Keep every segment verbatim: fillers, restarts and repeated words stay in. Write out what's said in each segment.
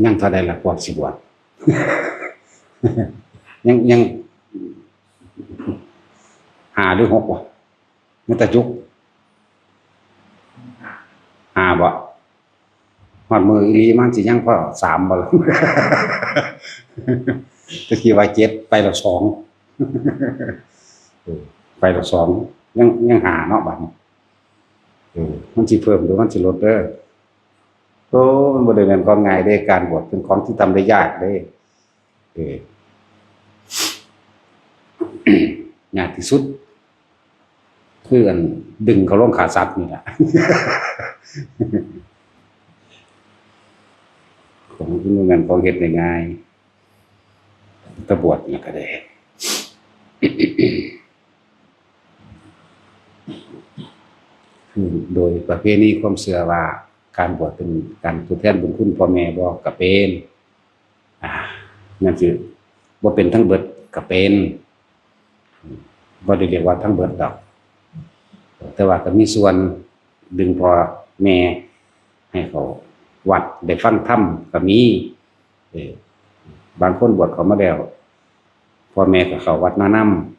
ยังเท่าใดล่ะ พวกสิบวช ยัง ยัง ห้าหรือหกวะ มันตะจุก ห้าบ่ ฮอดมื้ออีหลีมันสิยังพอสามบ่ล่ะ ตะกี้ว่าเจ็ด ไปแล้วสอง เออ ไปแล้วสอง ยัง ยังห้าเนาะ บัดนี้ เออ มันสิเพิ่มหรือมันสิลดเด้อ โอ้ มันบ่ได้แม่นของง่ายเด้ การบวชเป็นของที่ทำได้ยากเด้ เออ ยากที่สุด คืออันดึงเขาลงขาสัตว์นี่แหละ ของที่มันแม่นของเฮ็ดได้ง่าย ตะบวชนี่ก็ได้ คือโดยประเพณีความเชื่อว่าการบวชเป็นการทดแทนบุญคุณพ่อแม่บ่ ก็เป็น อ่า นั่นคือ บ่เป็นทั้งเบิดก็เป็น บ่ได้เรียกว่าทั้งเบิดดอก แต่ว่าก็มีส่วนดึงพ่อแม่ให้เขาวัดได้ฟังธรรมก็มี เออ บางคนบวชเขามาแล้ว พ่อแม่ก็เข้าวัดมาน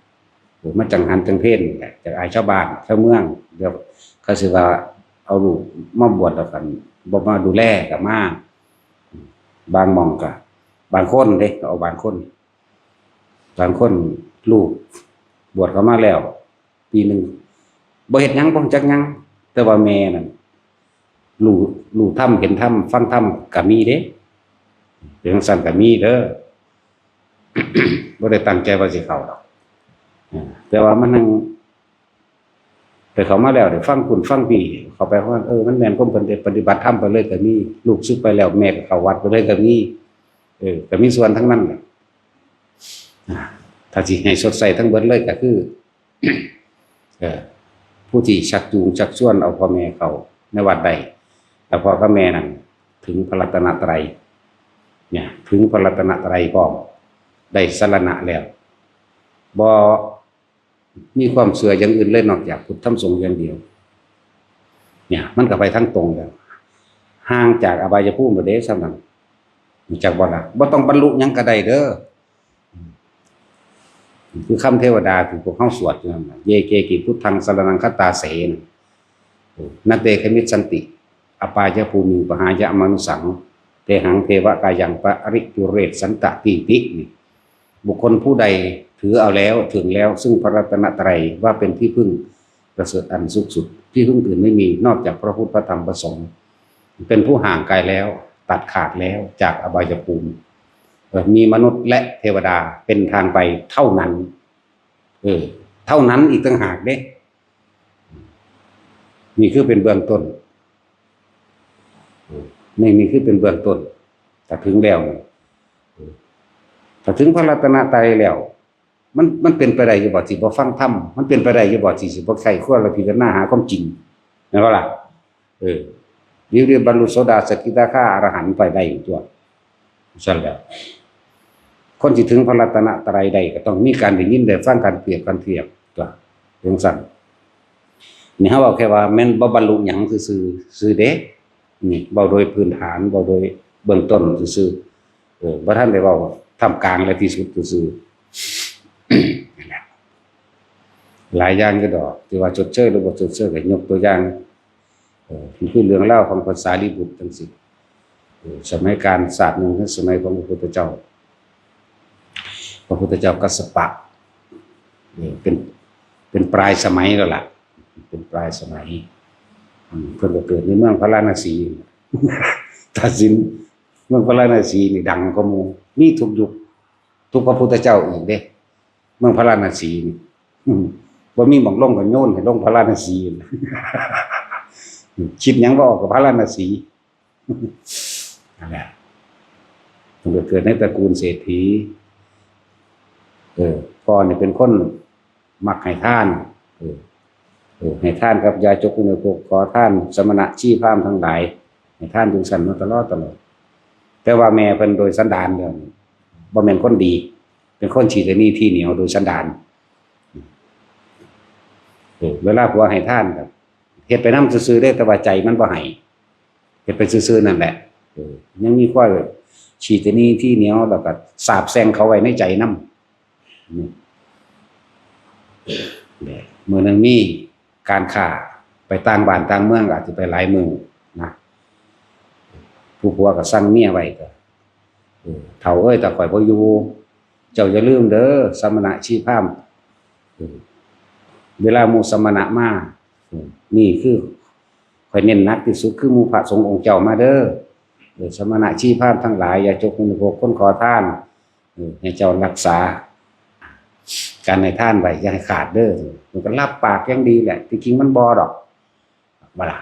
ำ เออ มาจังหันจังเพลนี่แหละ จักอายชาวบ้านชาวเมือง เดี๋ยวเขาสิว่าเอาลูกมาบวชแล้วกัน บ่มาดูแลก็มา บางหม่องก็ บางคนเด้ เอาบางคน บางคนลูกบวชเข้ามาแล้ว ปีหนึ่ง บ่เฮ็ดหยัง บ่รู้จักหยัง แต่ว่าแม่นั่น รู้ รู้ธรรม เห็นธรรม ฟังธรรม ก็มีเด้ เป็นจั่งซั้นก็มีเด้อ บ่ได้ตั้งใจว่าสิเข้าดอก อ่า แต่ว่ามันนั่ง แต่เข้ามาแล้วได้ฟังพุ้นฟังพี้ เข้าไปว่า เออ มันแม่นความเพิ่นได้ปฏิบัติธรรมไปเลยก็มี ลูกสึกไปแล้ว แม่ก็เข้าวัดไปเลยก็มี เออ ก็มีส่วนทั้งนั้นแหละ อ่า ถ้าสิให้สดใสทั้งเบิดเลยก็คือ เออ ผู้ที่ชักจูงชักชวนเอาพ่อแม่เข้าในวัดได้ แต่พ่อกับแม่นั่นถึงพระรัตนตรัย เนี่ย ถึงพระรัตนตรัยพร้อม ได้สรณะแล้ว บ่มีความเชื่ออย่างอื่นเลยนอกจากพุทธธรรมสงฆ์อย่างเดียว เนี่ย มันก็ไปทางตรงแล้ว ห่างจากอบายภูมิบ่เด้ ส่ำนั้น รู้จักบ่ล่ะ บ่ต้องบรรลุหยังก็ได้เด้อ คือคำเทวดาที่พวกเฮาสวดอยู่นั่นน่ะ เย เก กิ พุทธัง สรณัง คัจฉาเส นะ นะ เต ขมิชชันติ อปายภูมิง ปหายะมานุสสัง เตหัง เทวะกายัง ปริปุเรสสันตะตีติ นี่ บุคคลผู้ใดถือเอาแล้ว ถึงแล้ว ซึ่งพระรัตนตรัยว่าเป็นที่พึ่งประเสริฐอันสูงสุด ที่พึ่งอื่นไม่มี นอกจากพระพุทธ พระธรรม พระสงฆ์ เป็นผู้ห่างไกลแล้ว ตัดขาดแล้วจากอบายภูมิ เอ่อ มีมนุษย์และเทวดาเป็นทางไปเท่านั้น เออ เท่านั้นอีกต่างหากเด้ นี่คือเป็นเบื้องต้น เออ นี่ นี่คือเป็นเบื้องต้น ถ้าถึงแล้วนี่ เออ ถ้าถึงพระรัตนตรัยแล้ว มัน มันเป็นไปได้อยู่บ่ที่บ่ฟังธรรม มันเป็นไปได้อยู่บ่ที่สิบ่ใคร่ครวญและพิจารณาหาความจริง แม่นบ่ล่ะ เออ เดี๋ยวเรียนบรรลุโสดาสกิทาคาอรหันต์ไปได้อยู่ตัว ซั่นแหละ คนสิถึงพระรัตนตรัยได้ก็ต้องมีการได้ยินได้ฟัง การเปรียบการเทียบตัว จั่งซั้น นี่เฮาเว้าแค่ว่าแม่นบ่บรรลุหยังซื่อๆ ซื่อเด้ นี่เว้าโดยพื้นฐาน เว้าโดยเบื้องต้นซื่อๆ เออ บ่ทันได้เว้าท่ามกลางและที่สุดซื่อๆ นั่นแหละ หลายอย่างอยู่ดอก ที่ว่าชดเชยหรือบ่ชดเชย ก็ยกตัวอย่าง เออ คือเรื่องราวของพระสารีบุตรจั่งซี้ เออ สมัยกาลชาติหนึ่ง คือสมัยของพระพุทธเจ้า พระพุทธเจ้ากัสสปะ เออ เป็น เป็นปลายสมัยแล้วล่ะ เป็นปลายสมัย อืม เพิ่นก็เกิดในเมืองพาราณสี ตัดสิน เมืองพาราณสีนี่ดังกว่าหมู่ มีทุกยุค ทุกพระพุทธเจ้าอีกเด้ เมืองพาราณสีนี่ อืม บ่มีหม่องลงก็โยนให้ลงพาราณสี คิดหยังบ่ออกก็พาราณสี นั่นแหละ เพิ่นก็เกิดในตระกูลเศรษฐี เออ พ่อนี่เป็นคนมักให้ทาน เออ เออ ให้ทานกับยาจกอุณโภค ขอทานสมณะชีพราหมณ์ทั้งหลาย ให้ทานจั่งซั้นมาตลอดตลอด แต่ว่าแม่เพิ่นโดยสันดานแล้วนี่ บ่แม่นคนดี เป็นคนขี้ตะหนี่ทีเหนียวโดยสันดาน เออ เวลาผัวให้ทานก็เฮ็ดไปนำซื่อๆเด้ แต่ว่าใจมันบ่ให้ เฮ็ดไปซื่อๆนั่นแหละ เออ ยังมีความ ชีตนีที่เหนียว แล้วก็สาปแช่งเขาไว้ในใจนำ นี่ มื้อหนึ่งมีการค้าไปต่างบ้านต่างเมือง ก็อาจจะไปหลายมื้อนะ ผู้ผัวก็สั่งเมียไว้ก็ เออ เฒ่าเอ้ย ถ้าข้อยบ่อยู่ เจ้าอย่าลืมเด้อ สมณะชีพราหมณ์ เออ เวลาหมู่สมณะมา เออ นี่คือข้อยเน้นหนักที่สุด คือหมู่พระสงฆ์องค์เจ้ามาเด้อ เออ สมณะชีพราหมณ์ทั้งหลาย อย่าจกมโหคตคนขอทาน เออ ให้เจ้ารักษาการให้ทานไว้ อย่าให้ขาดเด้อ มันก็รับปากอย่างดีแหละ ที่จริงมันบ่ดอก บ่ล่ะ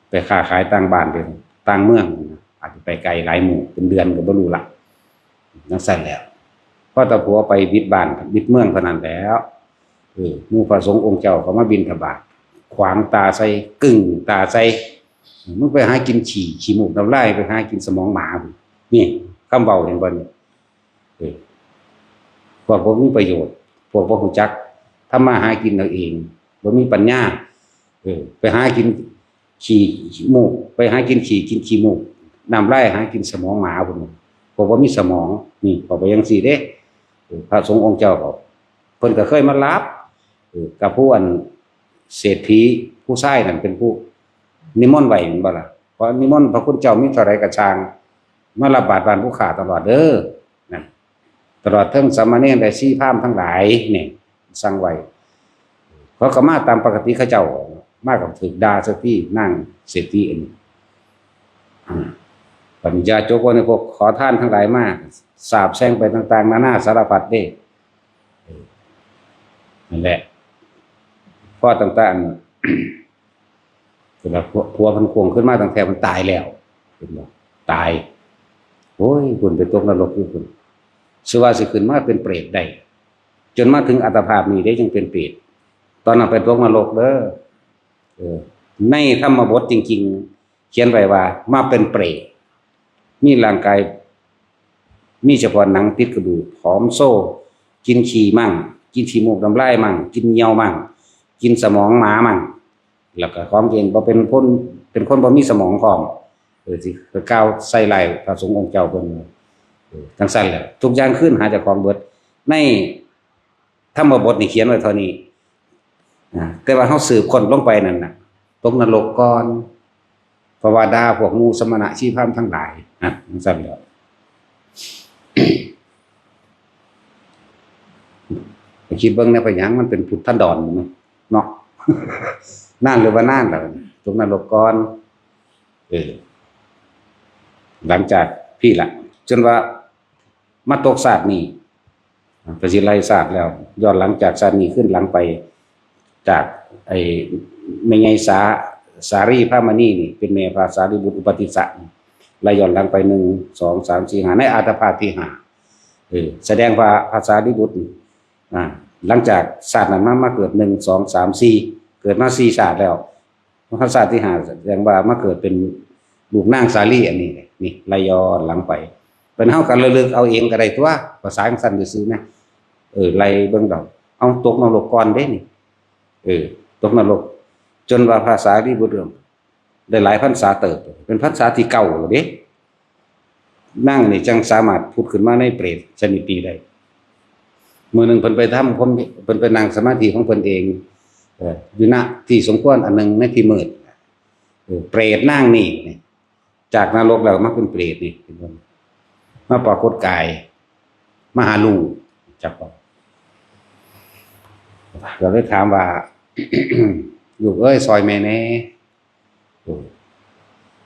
ไปค้าขายต่างบ้าน ไปต่างเมือง อาจจะไปไกลหลายหมู่ เป็นเดือนก็บ่รู้ละ จั่งซั้นแหล้ว พอตาผัวไปบิดบ้านบิดเมืองเท่านั้นแหล้ว เออ หมู่พระสงฆ์องค์เจ้าเขามาบิณฑบาต ขวางตาใส่ กึ่งตาใส่ มึงไปหากินขี้ ขี้มูกน้ำลาย ไปหากินสมองหมา นี่คำเว้า เห็นบ่นี่ เออ พวกบ่มีประโยชน์ พวกบ่รู้จักทำมาหากินเอาเอง บ่มีปัญญา เออ ไปหากินขี้มูก ไปหากินขี้ กินขี้มูก น้ำลาย หากินสมองหมาพุ้น พวกบ่มีสมอง นี่ พวกไปจั่งซี้เด้ เออ พระสงฆ์องค์เจ้าก็ เพิ่นก็เคยมารับ เออ กับผู้อันเศรษฐีผู้ชายนั่นเป็นผู้นิมนต์ไว้แม่นบ่ล่ะ เพราะนิมนต์พระคุณเจ้ามีเท่าใดก็ช่าง มารับบาตรบ้านผู้ข้าตลอดเด้อ นั่น ตลอดทั้งสามเณรและชีพราหมณ์ทั้งหลายนี่ สั่งไว้ เขาก็มาตามปกติเขาเจ้า มาก็ถืกด่าซะตี้ นางเศรษฐีอันนี้ อ่า บัดนี้ญาติโยมพวกนี้ พวกขอทานทั้งหลายมา สาปแช่งไปต่างๆ นานาสารพัดเด้ เออ นั่นแหละ พอต่างๆ เวลาผัว ผัวเพิ่นควงขึ้นมาตั้งแต่เพิ่นตายแล้ว เห็นบ่ ตาย โอ้ย เพิ่นไปตกนรกอยู่พุ้น สิว่าสิขึ้นมาเป็นเปรตได้ จนมาถึงอัตภาพนี้ได้ยังเป็นเปรต ตอนนั้นไปตกนรกเด้อ เออ ในธรรมบทจริงๆ เขียนไว้ว่ามาเป็นเปรต มีร่างกาย มีเฉพาะหนังติดกระดูก ผอมโซ กินขี้มั่ง กินขี้มูกน้ำลายมั่ง กินเหยี่ยวมั่ง กินสมองหมามั่ง แล้วก็ของเองบ่เป็นคน เป็นคนบ่มีสมองพร้อม เออ สิไปกล่าวใส่ร้ายพระสงฆ์องค์เจ้าเพิ่น เออ จั่งซั้นแหละ ทุกอย่างคืนหาเจ้าของเบิด ในธรรมบทนี่เขียนไว้เท่านี้ อ่า แต่ว่าเฮาสืบค้นลงไปนั่นน่ะ ตกนรกก่อน เพราะว่าด่าพวกหมู่สมณะชีพราหมณ์ทั้งหลาย อ่ะ จั่งซั้นแหละ ไปคิดเบิ่งแหน่ เป็นหยังมันเป็นพุทธันดรเนาะ นานหรือว่านานแล้ว ตกนรกก่อน เออ หลังจากพี้ละ จนว่ามาตกชาตินี้ ก็สิไล่ชาติแล้ว ย้อนหลังจากชาตินี้ขึ้นหลังไป จากไอ้แม่ใหญ่สา สาลีพระมณีนี่ เป็นแม่พระสารีบุตรอุปัฏฐิสสะนี่ ไล่ย้อนหลังไป หนึ่ง สอง สาม สี่ ห้า ในอัตถภาคที่ห้า เออ แสดงว่าพระสารีบุตรนี่ อ่า หลังจากชาตินั้นมา มาเกิด หนึ่ง สอง สาม สี่ เกิดมาสี่ชาติแล้ว พระชาติที่ห้า แสดงว่ามาเกิดเป็นลูกนางสาลีอันนี้ นี่ ไล่ย้อนหลังไป เป็นเฮาก็ระลึกเอาเองก็ได้ตั๊ว ภาษาจั่งซั้นซื่อๆ นะ เออ ไล่เบิ่งดอก เอาตกนรกก่อนเด้นี่ เออ ตกนรก จนว่าพระสารีบุตรได้หลายพรรษาเติบ เป็นพรรษาที่เก้าแล้วเด้ นางนี่จั่งสามารถผุดขึ้นมาในเปรตชนิดนี้ได้ มื้อหนึ่งเพิ่นไปทำความ เพิ่นไปนั่งสมาธิของเพิ่นเอง เอ่อ อยู่ณที่สมควรอันหนึ่งในที่มืด เออ เปรตนางนี่ จากนรกแล้วมาเป็นเปรตนี่ เห็นบ่ มาปรากฏกาย มาหาลูก จักบ่ ก็เลยถามว่า ลูกเอ้ย ซอยแม่แหน่ โอ้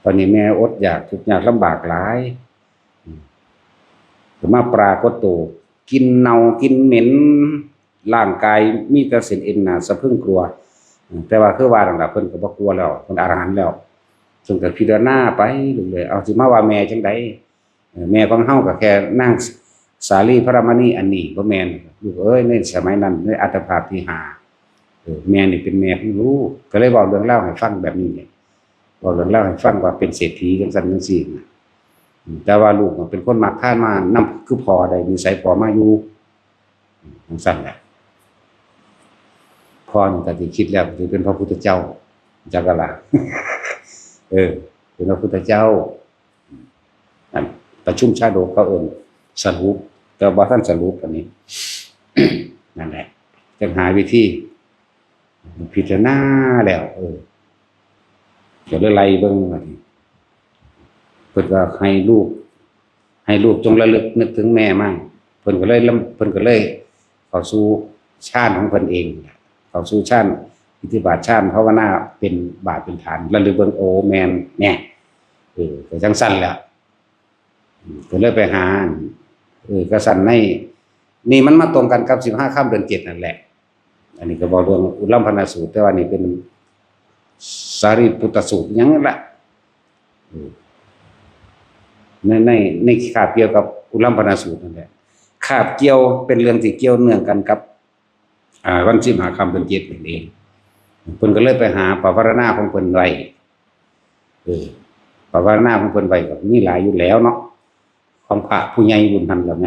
ตอนนี้แม่อดอยากทุกข์ยากลำบากหลาย อืม ก็มาปรากฏตัว กินเน่ากินเหม็น ร่างกายมีแต่เส้นเอ็นหน้าสะพรึงกลัว อืม แต่ว่าคือว่านั่นล่ะ เพิ่นก็บ่กลัวแล้ว เพิ่นอรหันต์แล้ว เพิ่นก็พิจารณาไปเรื่อยๆ เอาสิมาว่าแม่จั่งใด เออ แม่ของเฮาก็แค่นางสาลีพระมณีอันนี้ บ่แม่น ลูกเอ้ย ในสมัยนั้น ในอัตถภาคที่ห้า เออ แม่นี่เป็นแม่ของลูก ก็เลยเว้าเรื่องราวให้ฟังแบบนี้เนี่ย เว้าเรื่องราวให้ฟังว่าเป็นเศรษฐีจั่งซั้นจั่งซี้นะ อืม แต่ว่าลูกมันเป็นคนมักทานมานำ คือพ่อได้นิสัยพ่อมาอยู่ อืม จั่งซั้นแหละ พ่อนี่ก็สิคิดแล้ว สิเป็นพระพุทธเจ้า จักกะล่ะ เออ เป็นพระพุทธเจ้า นั่น ประชุมชาดกเขาเอิ้นสรุป แต่บ่ทันสรุปอันนี้ นั่นแหละ จั่งหาวิธีพิจารณาแล้ว เออ ก็เลยไล่เบิ่งบัดนี้ เพิ่นก็ให้ลูก ให้ลูกจงระลึกนึกถึงแม่มา เพิ่นก็เลยลำ เพิ่นก็เลยเข้าสู่ฌานของเพิ่นเอง เข้าสู่ฌาน อิทธิบาทฌานภาวนาเป็นบาทเป็นฐาน ระลึกเบิ่ง โอ้ แม่นแน่ เออ ก็จั่งซั่นแหละ ก็เลยไปหา เออ ก็ซั่นใน นี่มันมาตรงกันกับสิบห้าค่ำเดือนเจ็ดนั่นแหละ อันนี้ก็บอกเรื่องอุลัมพนาสูตร แต่ว่านี่เป็นสารีปุตตสูตรหยังนั่นแหละ เออ ใน ใน ในคาบเกี่ยวกับอุลัมพนาสูตรนั่นแหละ คาบเกี่ยวเป็นเรื่องที่เกี่ยวเนื่องกันกับ อ่า วันสิบห้าค่ำเดือนเจ็ดนั่นเอง เพิ่นก็เลยไปหาปวารณาของเพิ่นไว้ เออ ปวารณาของเพิ่นไว้ก็มีหลายอยู่แล้วเนาะ ของพระผู้ใหญ่บุญทันแล้วไง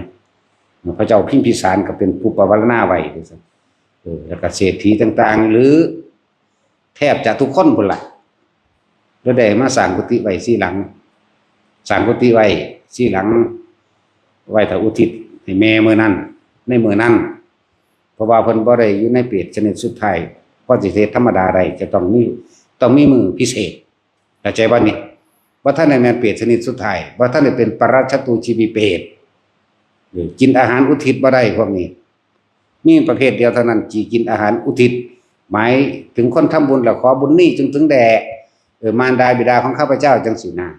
พระเจ้าพิมพิสารก็เป็นผู้ปวารณาไว้ เออ แล้วก็เศรษฐีต่างๆ หรือแทบจะทุกคนพุ่นละ แล้วได้มาสร้างกุฏิไว้สี่หลัง สร้างกุฏิไว้สี่หลัง ไว้ถ้าอุทิศให้แม่มื้อนั้น ในมื้อนั้น เพราะว่าเพิ่นบ่ได้อยู่ในเปรตชนิดสุดท้าย เพราะสิเฮ็ดธรรมดาได้ จะต้องมี ต้องมีมื้อพิเศษ เข้าใจบ่นี่ บ่ทันได้แม่นเปรตชนิดสุดท้าย บ่ทันได้เป็นปรัชญาตูชีวีเปรต เออ กินอาหารอุทิศบ่ได้พวกนี้ มีประเภทเดียวเท่านั้นที่กินอาหารอุทิศ หมายถึงคนทำบุญแล้วขอบุญนี้จงถึงแด่ เออ มารดาบิดาของข้าพเจ้าจั่งซี้นะ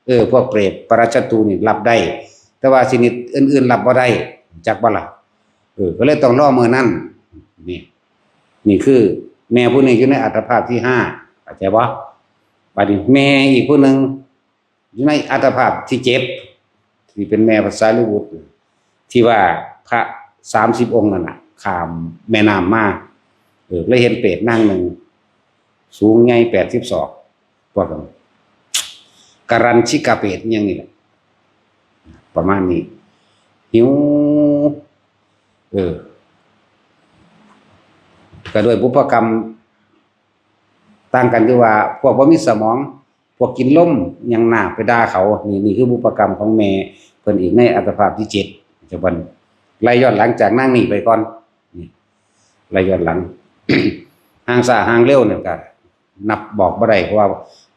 เออ พวกเปรตปรัชญาตูนี่รับได้ แต่ว่าชนิดอื่นๆรับบ่ได้ จักบ่ล่ะ เออ ก็เลยต้องรอมื้อนั้น นี่ นี่คือแม่ผู้นี้อยู่ในอัตภาพที่ห้า เข้าใจบ่ บัดนี้แม่อีกผู้หนึ่งอยู่ในอัตภาพที่เจ็ด ที่เป็นแม่พระสารีบุตร ที่ว่าพระสามสิบองค์นั่นน่ะ ข้ามแม่น้ำมา เออ เลยเห็นเปรตนางหนึ่ง สูงใหญ่แปดสิบศอก พวกนั้น กรัญชิกาเปรตอย่างนี้แหละ ประมาณนี้ หิว เออ ก็ด้วยบุพกรรม ต่างกันคือว่าพวกบ่มีสมอง พวกกินลมยังหน้าไปด่าเขา นี่ นี่คือบุพกรรมของแม่เพิ่นอีกในอัตภาพที่เจ็ด จะเพิ่นไล่ย้อนหลังจากนางนี้ไปก่อน นี่ ไล่ย้อนหลัง ห่างช้าห่างเร็วเนี่ยก็นับบอกบ่ได้ เพราะว่า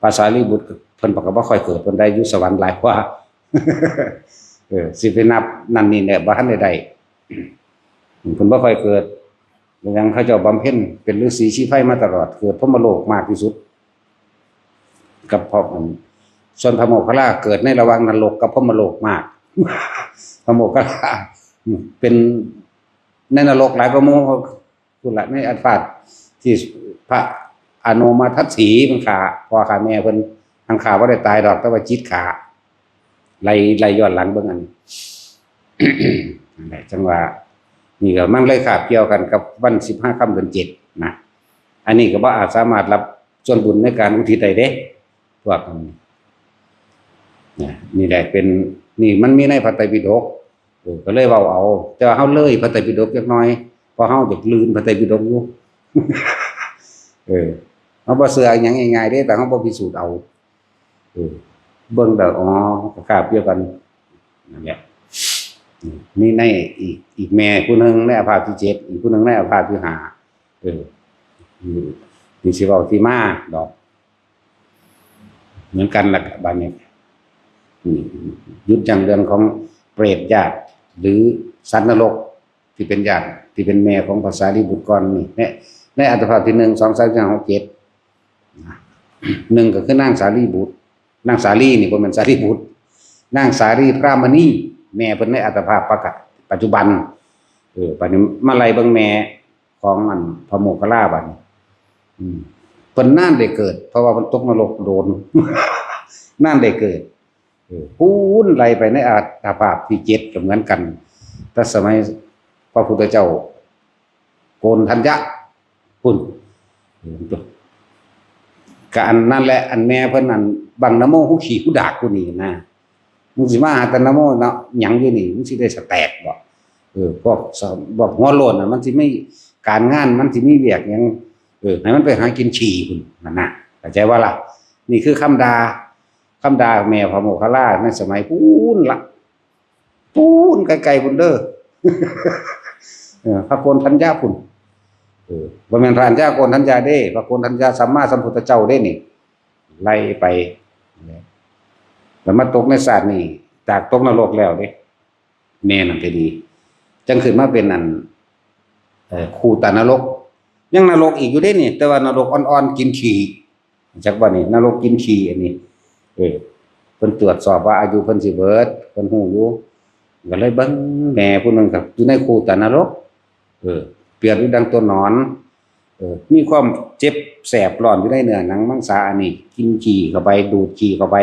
พระสารีบุตรเพิ่นก็บ่ค่อยเกิด เพิ่นได้อยู่สวรรค์หลายกว่า เออ สิไปนับนั่นนี่เนี่ยบ่ทันได้ได้ เพิ่นบ่ค่อยเกิด อย่างเขาเจ้าบำเพ็ญเป็นฤๅษีชีไพรมาตลอด เกิดพรหมโลกมากที่สุด กับพระ ส่วนพระโมคคัลลาเกิดในระหว่างนรกกับพรหมโลกมาก พระโมคคัลลาเป็นในนรกหลายกว่าหมู่ พุ้นละในอัตภาพที่พระอโนมาทัสสีมันฆ่าพ่อฆ่าแม่เพิ่น หั้นฆ่าบ่ได้ตายดอก แต่ว่าจิตฆ่า ไล่ ไล่ย้อนหลังเบิ่งอันนี้ นั่นแหละ จั่งว่า นี่ก็มันเลยคาบเกี่ยวกันกับวันสิบห้าค่ำเดือนเจ็ดนะ อันนี้ก็บ่อาจสามารถรับส่วนบุญในการอุทิศได้เด้ พวกนี้นะ นี่แหละเป็น นี่มันมีในพระไตรปิฎก เออ ก็เลยเว้าเอา แต่ว่าเฮาเลยพระไตรปิฎกจักหน่อย เพราะเฮาอยากลื่นพระไตรปิฎกอยู่ เออ เฮาบ่เชื่ออิหยังง่ายๆเด้ แต่เฮาบ่พิสูจน์เอา เออ เบิ่งแล้ว อ๋อ ก็คาบเดียวกัน นั่นแหละ นี่ในอีก อีกแม่ผู้หนึ่งในอัตภาพที่เจ็ด อีกผู้หนึ่งในอัตภาพที่ห้า เออ นี่สิเว้าที่มาดอก เหมือนกันล่ะ บัดนี้ อืม หยุดยั้งเรื่องของเปรตญาติ หรือสัตว์นรก ที่เป็นญาติ ที่เป็นแม่ของพระสารีบุตรก่อนนี่ ใน ในอัตภาพที่หนึ่ง สอง สาม สี่ ห้า หก เจ็ด หนึ่งก็คือนางสารีบุตร นางสาลีนี่บ่แม่นสารีบุตร นางสาลีพรามณี แม่เพิ่นในอัตภาพปะกะ ปัจจุบัน เออ บัดนี้มาไล่เบิ่งแม่ของอันพระโมคคัลลาบัดนี้ อืม เพิ่นนานได้เกิด เพราะว่าเพิ่นตกนรกโดน นานได้เกิด เออ ปูนไล่ไปในอัตภาพที่เจ็ดก็เหมือนกัน แต่สมัยพระพุทธเจ้า โกณฑัญญะ พุ้น เออ ก็อันนั้นแหละ อันแม่เพิ่นนั่น บังนะโม ฮู้ขี้ฮู้ดากผู้นี้นะ มึงสิมาหาแต่นะโมเนาะ หยังอยู่นี่ มึงสิได้สแตกบ่ เออ พวกส พวกหัวโล้นน่ะ มันสิมีการงาน มันสิมีเวียกหยัง เออ ให้มันไปหากินขี้พุ้น นั่นน่ะ เข้าใจบ่ล่ะ นี่คือคำด่า คำด่าแม่พระโมคคัลลาในสมัยพุ้นละ ปูนไกลๆ พุ้นเด้อ เออ พระโกณฑัญญะพุ้น เออ บ่แม่นพระอัญญาโกณฑัญญะเด้ พระโกณฑัญญะสัมมาสัมพุทธเจ้าเด้นี่ ไล่ไป แล้วมาตกในชาตินี้ จากตกนรกแล้วเด้ แม่นั่นก็ดี จังขึ้นมาเป็นอัน เอ่อ คูตานรก ยังนรกอีกอยู่เด้นี่ แต่ว่านรกอ่อนๆ กินขี้ จักว่านี่ นรกกินขี้อันนี้ เออ เพิ่นตรวจสอบว่าอายุเพิ่นสิเบิด เพิ่นฮู้อยู่ ก็เลยเบิ่งแม่ผู้หนึ่งครับ อยู่ในคูตานรก เออ เปรียบอยู่ดังตัวหนอน เออ มีความเจ็บแสบร้อนอยู่ในเนื้อหนังมังสาอันนี้ กินขี้เข้าไป ดูดขี้เข้าไป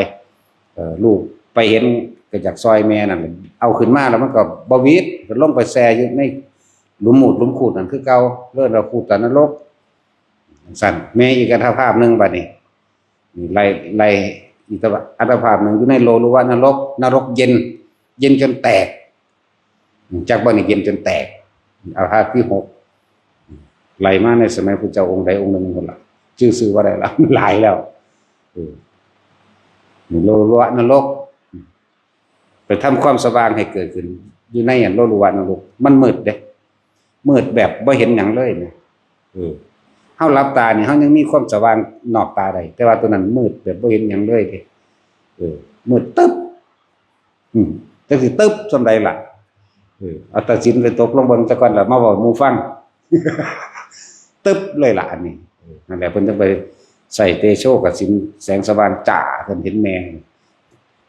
เออ ลูกไปเห็นก็อยากซอยแม่นั่นแหละ เอาขึ้นมาแล้วมันก็บ่หวิด ก็ลงไปแช่อยู่ในหลุมมูดหลุมคูดนั่นคือเก่า เอิ้นว่าคูตานรก สั่น แม่อีกอัตภาพหนึ่งบัดนี้ นี่ไล่ ไล่อีกอัตภาพหนึ่งอยู่ในโลลุวะนรก นรกเย็น เย็นจนแตก จักบ่นี่เย็นจนแตก อัตภาพที่หก ไล่มาในสมัยพระเจ้าองค์ใดองค์หนึ่งพุ้นล่ะ ชื่อชื่อว่าอะไรล่ะ หลายแล้ว เออ นี่โลลุวะนรก ไปทำความสว่างให้เกิดขึ้น อยู่ในอันโลลุวะนรก มันมืดเด้ มืดแบบบ่เห็นหยังเลยนะ เออ เฮาหลับตานี่เฮายังมีความสว่างนอกตาได้ แต่ว่าตัวนั้นมืดแบบบ่เห็นหยังเลยเด้ เออ มืดตึ๊บ อืม จักสิตึ๊บส่ำใดล่ะ เออ เอาตัดสินไปตกลงเบิ่งซะก่อนล่ะ มาเว้าหมู่ฟัง ตึ๊บเลยล่ะอันนี้ เออ นั่นแหละเพิ่นจังไปใส่เตโชกสิณแสงสว่างจ้า เพิ่นเห็นแม่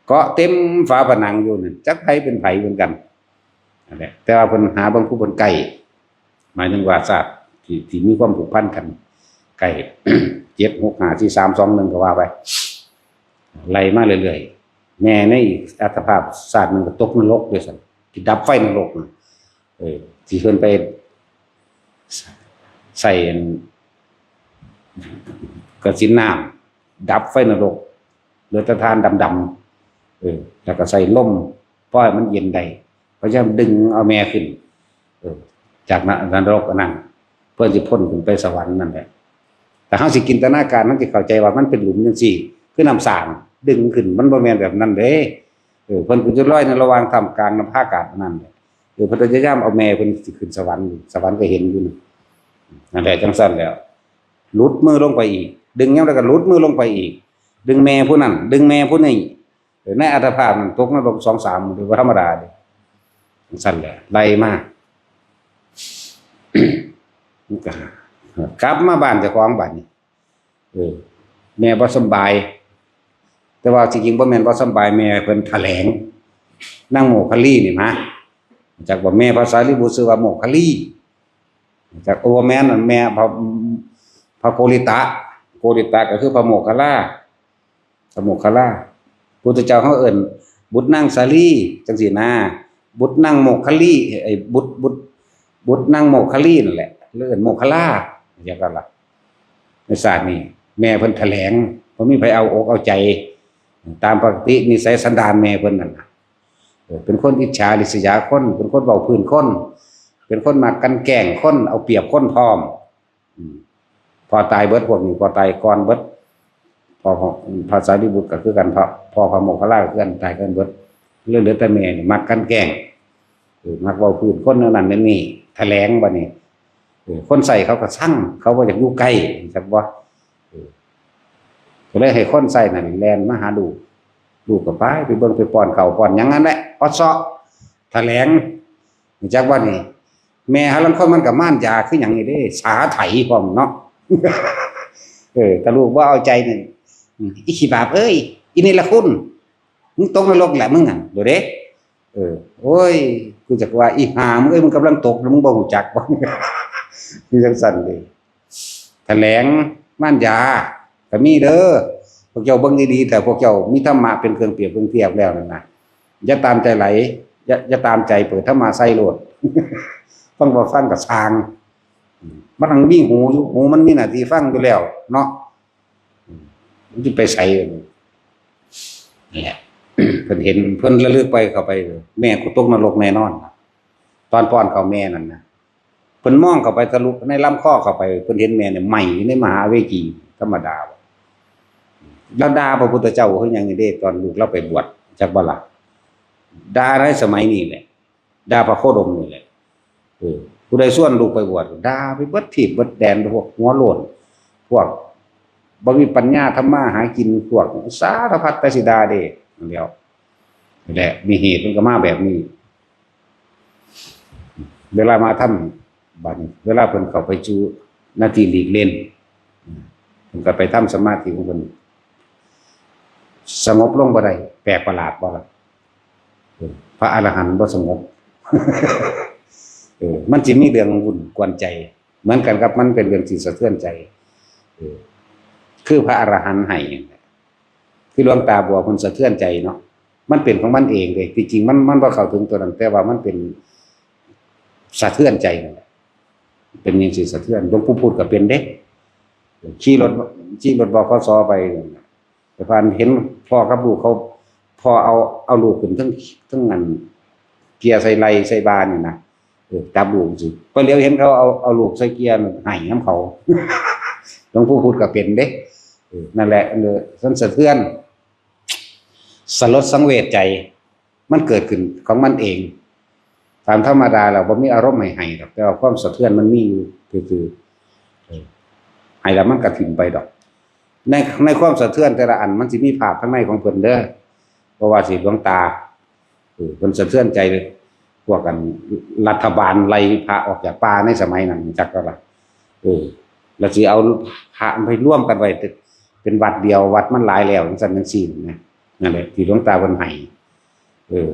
เกาะเต็มฝาผนังอยู่นั่น จักไผเป็นไผเหมือนกัน นั่นแหละ แต่ว่าเพิ่นหาเบิ่งผู้เพิ่นใกล้ หมายถึงว่าชาติที่ ที่มีความผูกพันกัน ใกล้ เจ็ด หก ห้า สี่ สาม สอง หนึ่ง ก็ว่าไป ไล่มาเรื่อยๆ แม่ในอีกอัตภาพชาติหนึ่งก็ตกนรกด้วยซ้ำ ที่ดับไฟนรกน่ะ เออ ที่เพิ่นไปใส่อันกสิณน้ำ ดับไฟนรก เหลือแต่ถ่านดำๆ เออ แล้วก็ใส่ลม พอให้มันเย็นได้ พยายามดึงเอาแม่ขึ้น เออ จากน- นรกอันนั้น เพื่อสิพ้นขึ้นไปสวรรค์นั่นแหละ แต่เฮาสิจินตนาการ เฮาสิเข้าใจว่ามันเป็นหลุมจังซี่ คือน้ำสร้าง ดึงขึ้น มันบ่แม่นแบบนั้นเด้ เออ เพิ่นก็จะลอยในระหว่างท่ามกลางนภาอากาศอันนั้นแหละ เออ เพิ่นพยายามเอาแม่เพิ่นสิขึ้นสวรรค์ สวรรค์ก็เห็นอยู่นี่ นั่นแหละ จังซั่นแล้ว หลุดมือลงไปอีก ดึงยามใดก็หลุดมือลงไปอีก ดึงแม่ผู้นั้น ดึงแม่ผู้นี้ เออ ในอัตภาพนั้นตกนรกสองสามมื้อ บ่ธรรมดาเด้ จังซั่นแหละ ไล่มา มันก็กลับมาบ้านเจ้าของบัดนี้ เออ แม่บ่สำบาย แต่ว่าที่จริงบ่แม่นบ่สำบาย แม่เพิ่นแถลง นางโมคคัลลีนี่นะ จักบ่ แม่พระสารีบุตรชื่อว่าโมคคัลลี จัก โอ้ แม่น แม่พระ พระโกริตะ โกริตะก็คือพระโมคคัลลา พระโมคคัลลา พุทธเจ้าเฮาเอิ้นบุตรนางสาลี จังซี่นะ บุตรนางโมคคัลลี ไอ้บุตร บุตร บุตรนางโมคคัลลีนั่นแหละ หรือเอิ้นโมคคัลลา จังซั่นล่ะ ในชาตินี้ แม่เพิ่นแถลง บ่มีไผเอาอกเอาใจ ตามปกตินิสัยสันดานแม่เพิ่นนั่นน่ะ เออ เป็นคนอิจฉาริษยาคน เป็นคนเว้าพื้นคน เป็นคนมักกลั่นแกล้งคน เอาเปรียบคนพร้อม อืม พ่อตายเบิดพวกนี้ พ่อตายก่อนเบิด พ่อ พ่อ พระสารีบุตรก็คือกัน พ่อ พ่อพระโมคคัลลาก็คือกัน ตายก่อนเบิด เหลือ เหลือแต่แม่นี่มักกลั่นแกล้ง เออ มักเว้าพื้นคนแนวนั้นแนวนี้ แถลงบัดนี้ เออ คนใช้เขาก็ซัง เขาบ่อยากอยู่ใกล้ จักบ่ เออ ก็เลยให้คนใช้นั่นแล่นมาหาลูก ลูกก็ไป ไปเบิ่ง ไปป้อนข้าวป้อนหยังนั่นแหละ ออดเซาะ แถลง รู้จักบ่นี่ แม่หาลางคนมันก็ม่านยาคือหยังนี่เด้ สาไถพร้อมเนาะ เออ ถ้าลูกบ่เอาใจนี่ อืม อีขี้บาปเอ้ย อีเนรคุณ มึงตกนรกแหละมึงหั่น ดูเด้ เออ โอ้ย กูจักว่า อีห่ามึงเอ้ย มึงกำลังตก มึงบ่รู้จักบ่ มีจังซั่นเด้ แถลงม่านยาก็มีเด้อ พวกเจ้าเบิ่งดีๆ แต่พวกเจ้ามีธรรมะเป็นเครื่องเปรียบเทียบแล้วนั่นนะ อย่าตามใจไหล อย่า อย่าตามใจเปิดธรรมะใส่โลด ฟังบ่ฟังก็ซ่าง มันทั้งมีหูอยู่ หูมันมีหน้าที่ฟังอยู่แล้วเนาะ มันสิไปไส นี่แหละ เพิ่นเห็น เพิ่นระลึกไปเข้าไป แม่กูตกนรกแน่นอน ตอนป้อนข้าวแม่นั่นนะ เพิ่นมองเข้าไปทะลุในลำคอเข้าไป เพิ่นเห็นแม่เนี่ยไหม้อยู่ในมหาเวจีธรรมดา แล้วด่าพระพุทธเจ้าคือหยังนี่เด้ ตอนลูกเราไปบวช จักบ่ล่ะ ด่าในสมัยนี้แหละ ด่าพระโคดมนี่แหละ เออ ผู้ใดชวนลูกไปบวช ด่าไปเบิดทีบเบิดแดน พวกหัวโล้น พวกบ่มีปัญญาทำมาหากิน พวกสารพัดแต่สิด่าเด้ นั่นแหล้ว นี่แหละ มีเหตุมันก็มาแบบนี้ เวลามาทำ บัดนี้ เวลาเพิ่นเข้าไปสู่หน้าที่หลีกเล่น เพิ่นก็ไปทำสมาธิของเพิ่น สงบลงบ่ได้ แปลกประหลาดบ่ล่ะ เออ พระอรหันต์บ่สงบ เออ มันสิมีเรื่องวุ่นกวนใจ เหมือนกันครับ มันเป็นเรื่องที่สะเทือนใจ เออ คือพระอรหันต์ให้นั่นแหละ คือหลวงตาบัวเพิ่นสะเทือนใจเนาะ มันเป็นของมันเองเลย ที่จริงมัน มันบ่เข้าถึงตัวนั้น แต่ว่ามันเป็นสะเทือนใจนั่นแหละ เป็นหยังสิสะเทือน หลวงปู่พูดก็เป็นเด้ ขี่รถ ขี่รถ บขส ไป ไปผ่านเห็นพ่อกับลูกเขา พ่อเอา เอาลูกขึ้นเทิง เทิงอัน เกียร์ใส่ไหล่ใส่บ่านี่นะ เออ จับลูกสิ ไปเหลียวเห็นเขาเอา เอาลูกใส่เกียร์ ไห้นำเขา หลวงปู่พูดก็เป็นเด้ เออ นั่นแหละ เออ มันสะเทือน สลดสังเวชใจ มันเกิดขึ้นของมันเอง ตามธรรมดาแล้วบ่มีอารมณ์ให้ไห้ดอก แต่ว่าความสะเทือนมันมีอยู่ซื่อๆ เออ ไห้แล้วมันก็ถิ่มไปดอก ใน ในความสะเทือนแต่ละอันมันสิมีภาพข้างในของเพิ่นเด้อ บ่ว่าสิหลวงตา เออ เพิ่นสะเทือนใจเลย พวกกันรัฐบาลไล่พระออกจากป่าในสมัยนั้น จักก็ล่ะ เออ แล้วสิเอาพระไปรวมกันไว้เป็น เป็นวัดเดียว วัดมันหลายแล้ว จังซั่นจังซี่นะ นั่นแหละที่หลวงตาเพิ่นไห้ เออ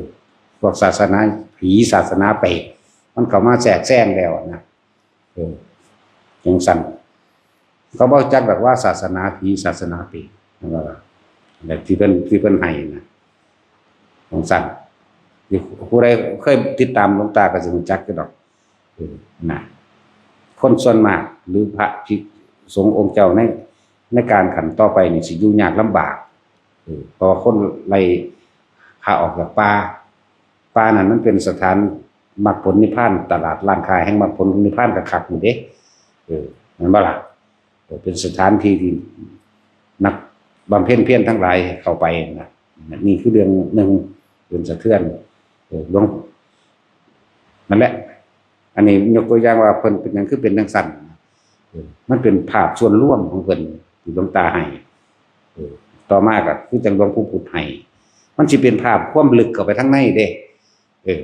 พวกศาสนาผี ศาสนาเปรต มันเข้ามาแทรกแซงแล้วนะ เออ จังซั่น เขาบ่จักดอกว่าศาสนาผี ศาสนาเปรต นั่นแหละที่เพิ่น ที่เพิ่นไห้นะ จังซั่น ที่ผู้ใดเคยติดตามหลวงตาก็สิรู้จักอยู่ดอก เออ นะ คนส่วนมาก หรือพระภิกษุสงฆ์องค์เจ้าใน ในการขันต่อไปนี่สิอยู่ยากลำบาก เออ เพราะว่าคนไล่พระออกจากป่า ป่านั้นมันเป็นสถานมรรคผลนิพพาน ตลาดร้านค้าแห่งมรรคผลนิพพานคักๆ นี่เด้ เออ แม่นบ่ล่ะ เออ เป็นสถานที่ที่นักบำเพ็ญเพียรทั้งหลายเข้าไปนะ นี่คือเรื่องหนึ่ง เป็นสะเทือน เออ หลวง นั่นแหละ อันนี้ยกตัวอย่างว่าเพิ่นเป็นหยังคือเป็นจังซั่น เออ มันเป็นภาพส่วนรวมของเพิ่นที่หลวงตาให้ เออ ต่อมาก็คือจั่งหลวงปู่พุทธให้ มันสิเป็นภาพความลึกเข้าไปทางในเด้ เออ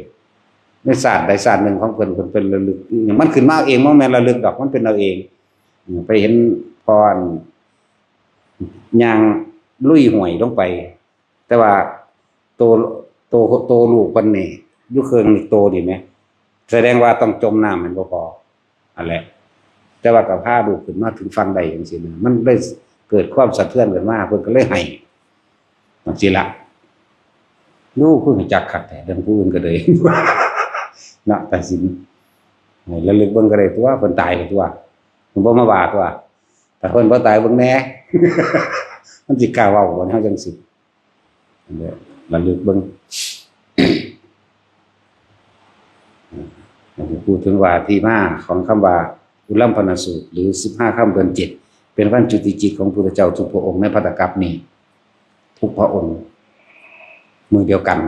ในชาติใดชาติหนึ่งของเพิ่น เพิ่นเป็นระลึกอิหยัง มันขึ้นมาเอง บ่แม่นระลึกดอก มันเป็นเอาเอง อืม ไปเห็นพ่ออัน ย่างลุยห้วยลงไป แต่ว่าโต โต โตลูกเพิ่นนี่อยู่เครื่องนี่โตนี่แหม แสดงว่าต้องจมน้ำแม่นบ่พอ อันแหละ แต่ว่าก็พาลูกขึ้นมาถึงฝั่งได้จังซี่นะ มันได้เกิดความสะเทือนขึ้นมา เพิ่นก็เลยไห้จังซี่ล่ะ ลูกคือรู้จักคักแท้ เรื่องผู้อื่นก็เลย เนาะ ตัดสิน ให้ระลึกเบิ่งก็ได้ตัว เพิ่นตายก็ตัว เพิ่นบ่มาว่าตัว ถ้าเพิ่นบ่ตายเบิ่งแหน่ มันสิกล้าเว้าบ่ เฮาจังสิ นั่นแหละ ระลึกเบิ่ง พูดถึงว่าที่มาของคำว่า อุลัมพนสูตร หรือสิบห้าค่ำเดือนเจ็ด เป็นวันจุติจิตของพุทธเจ้าทุกพระองค์ในภัตตกัปนี้ ทุกพระองค์ มื้อเดียวกัน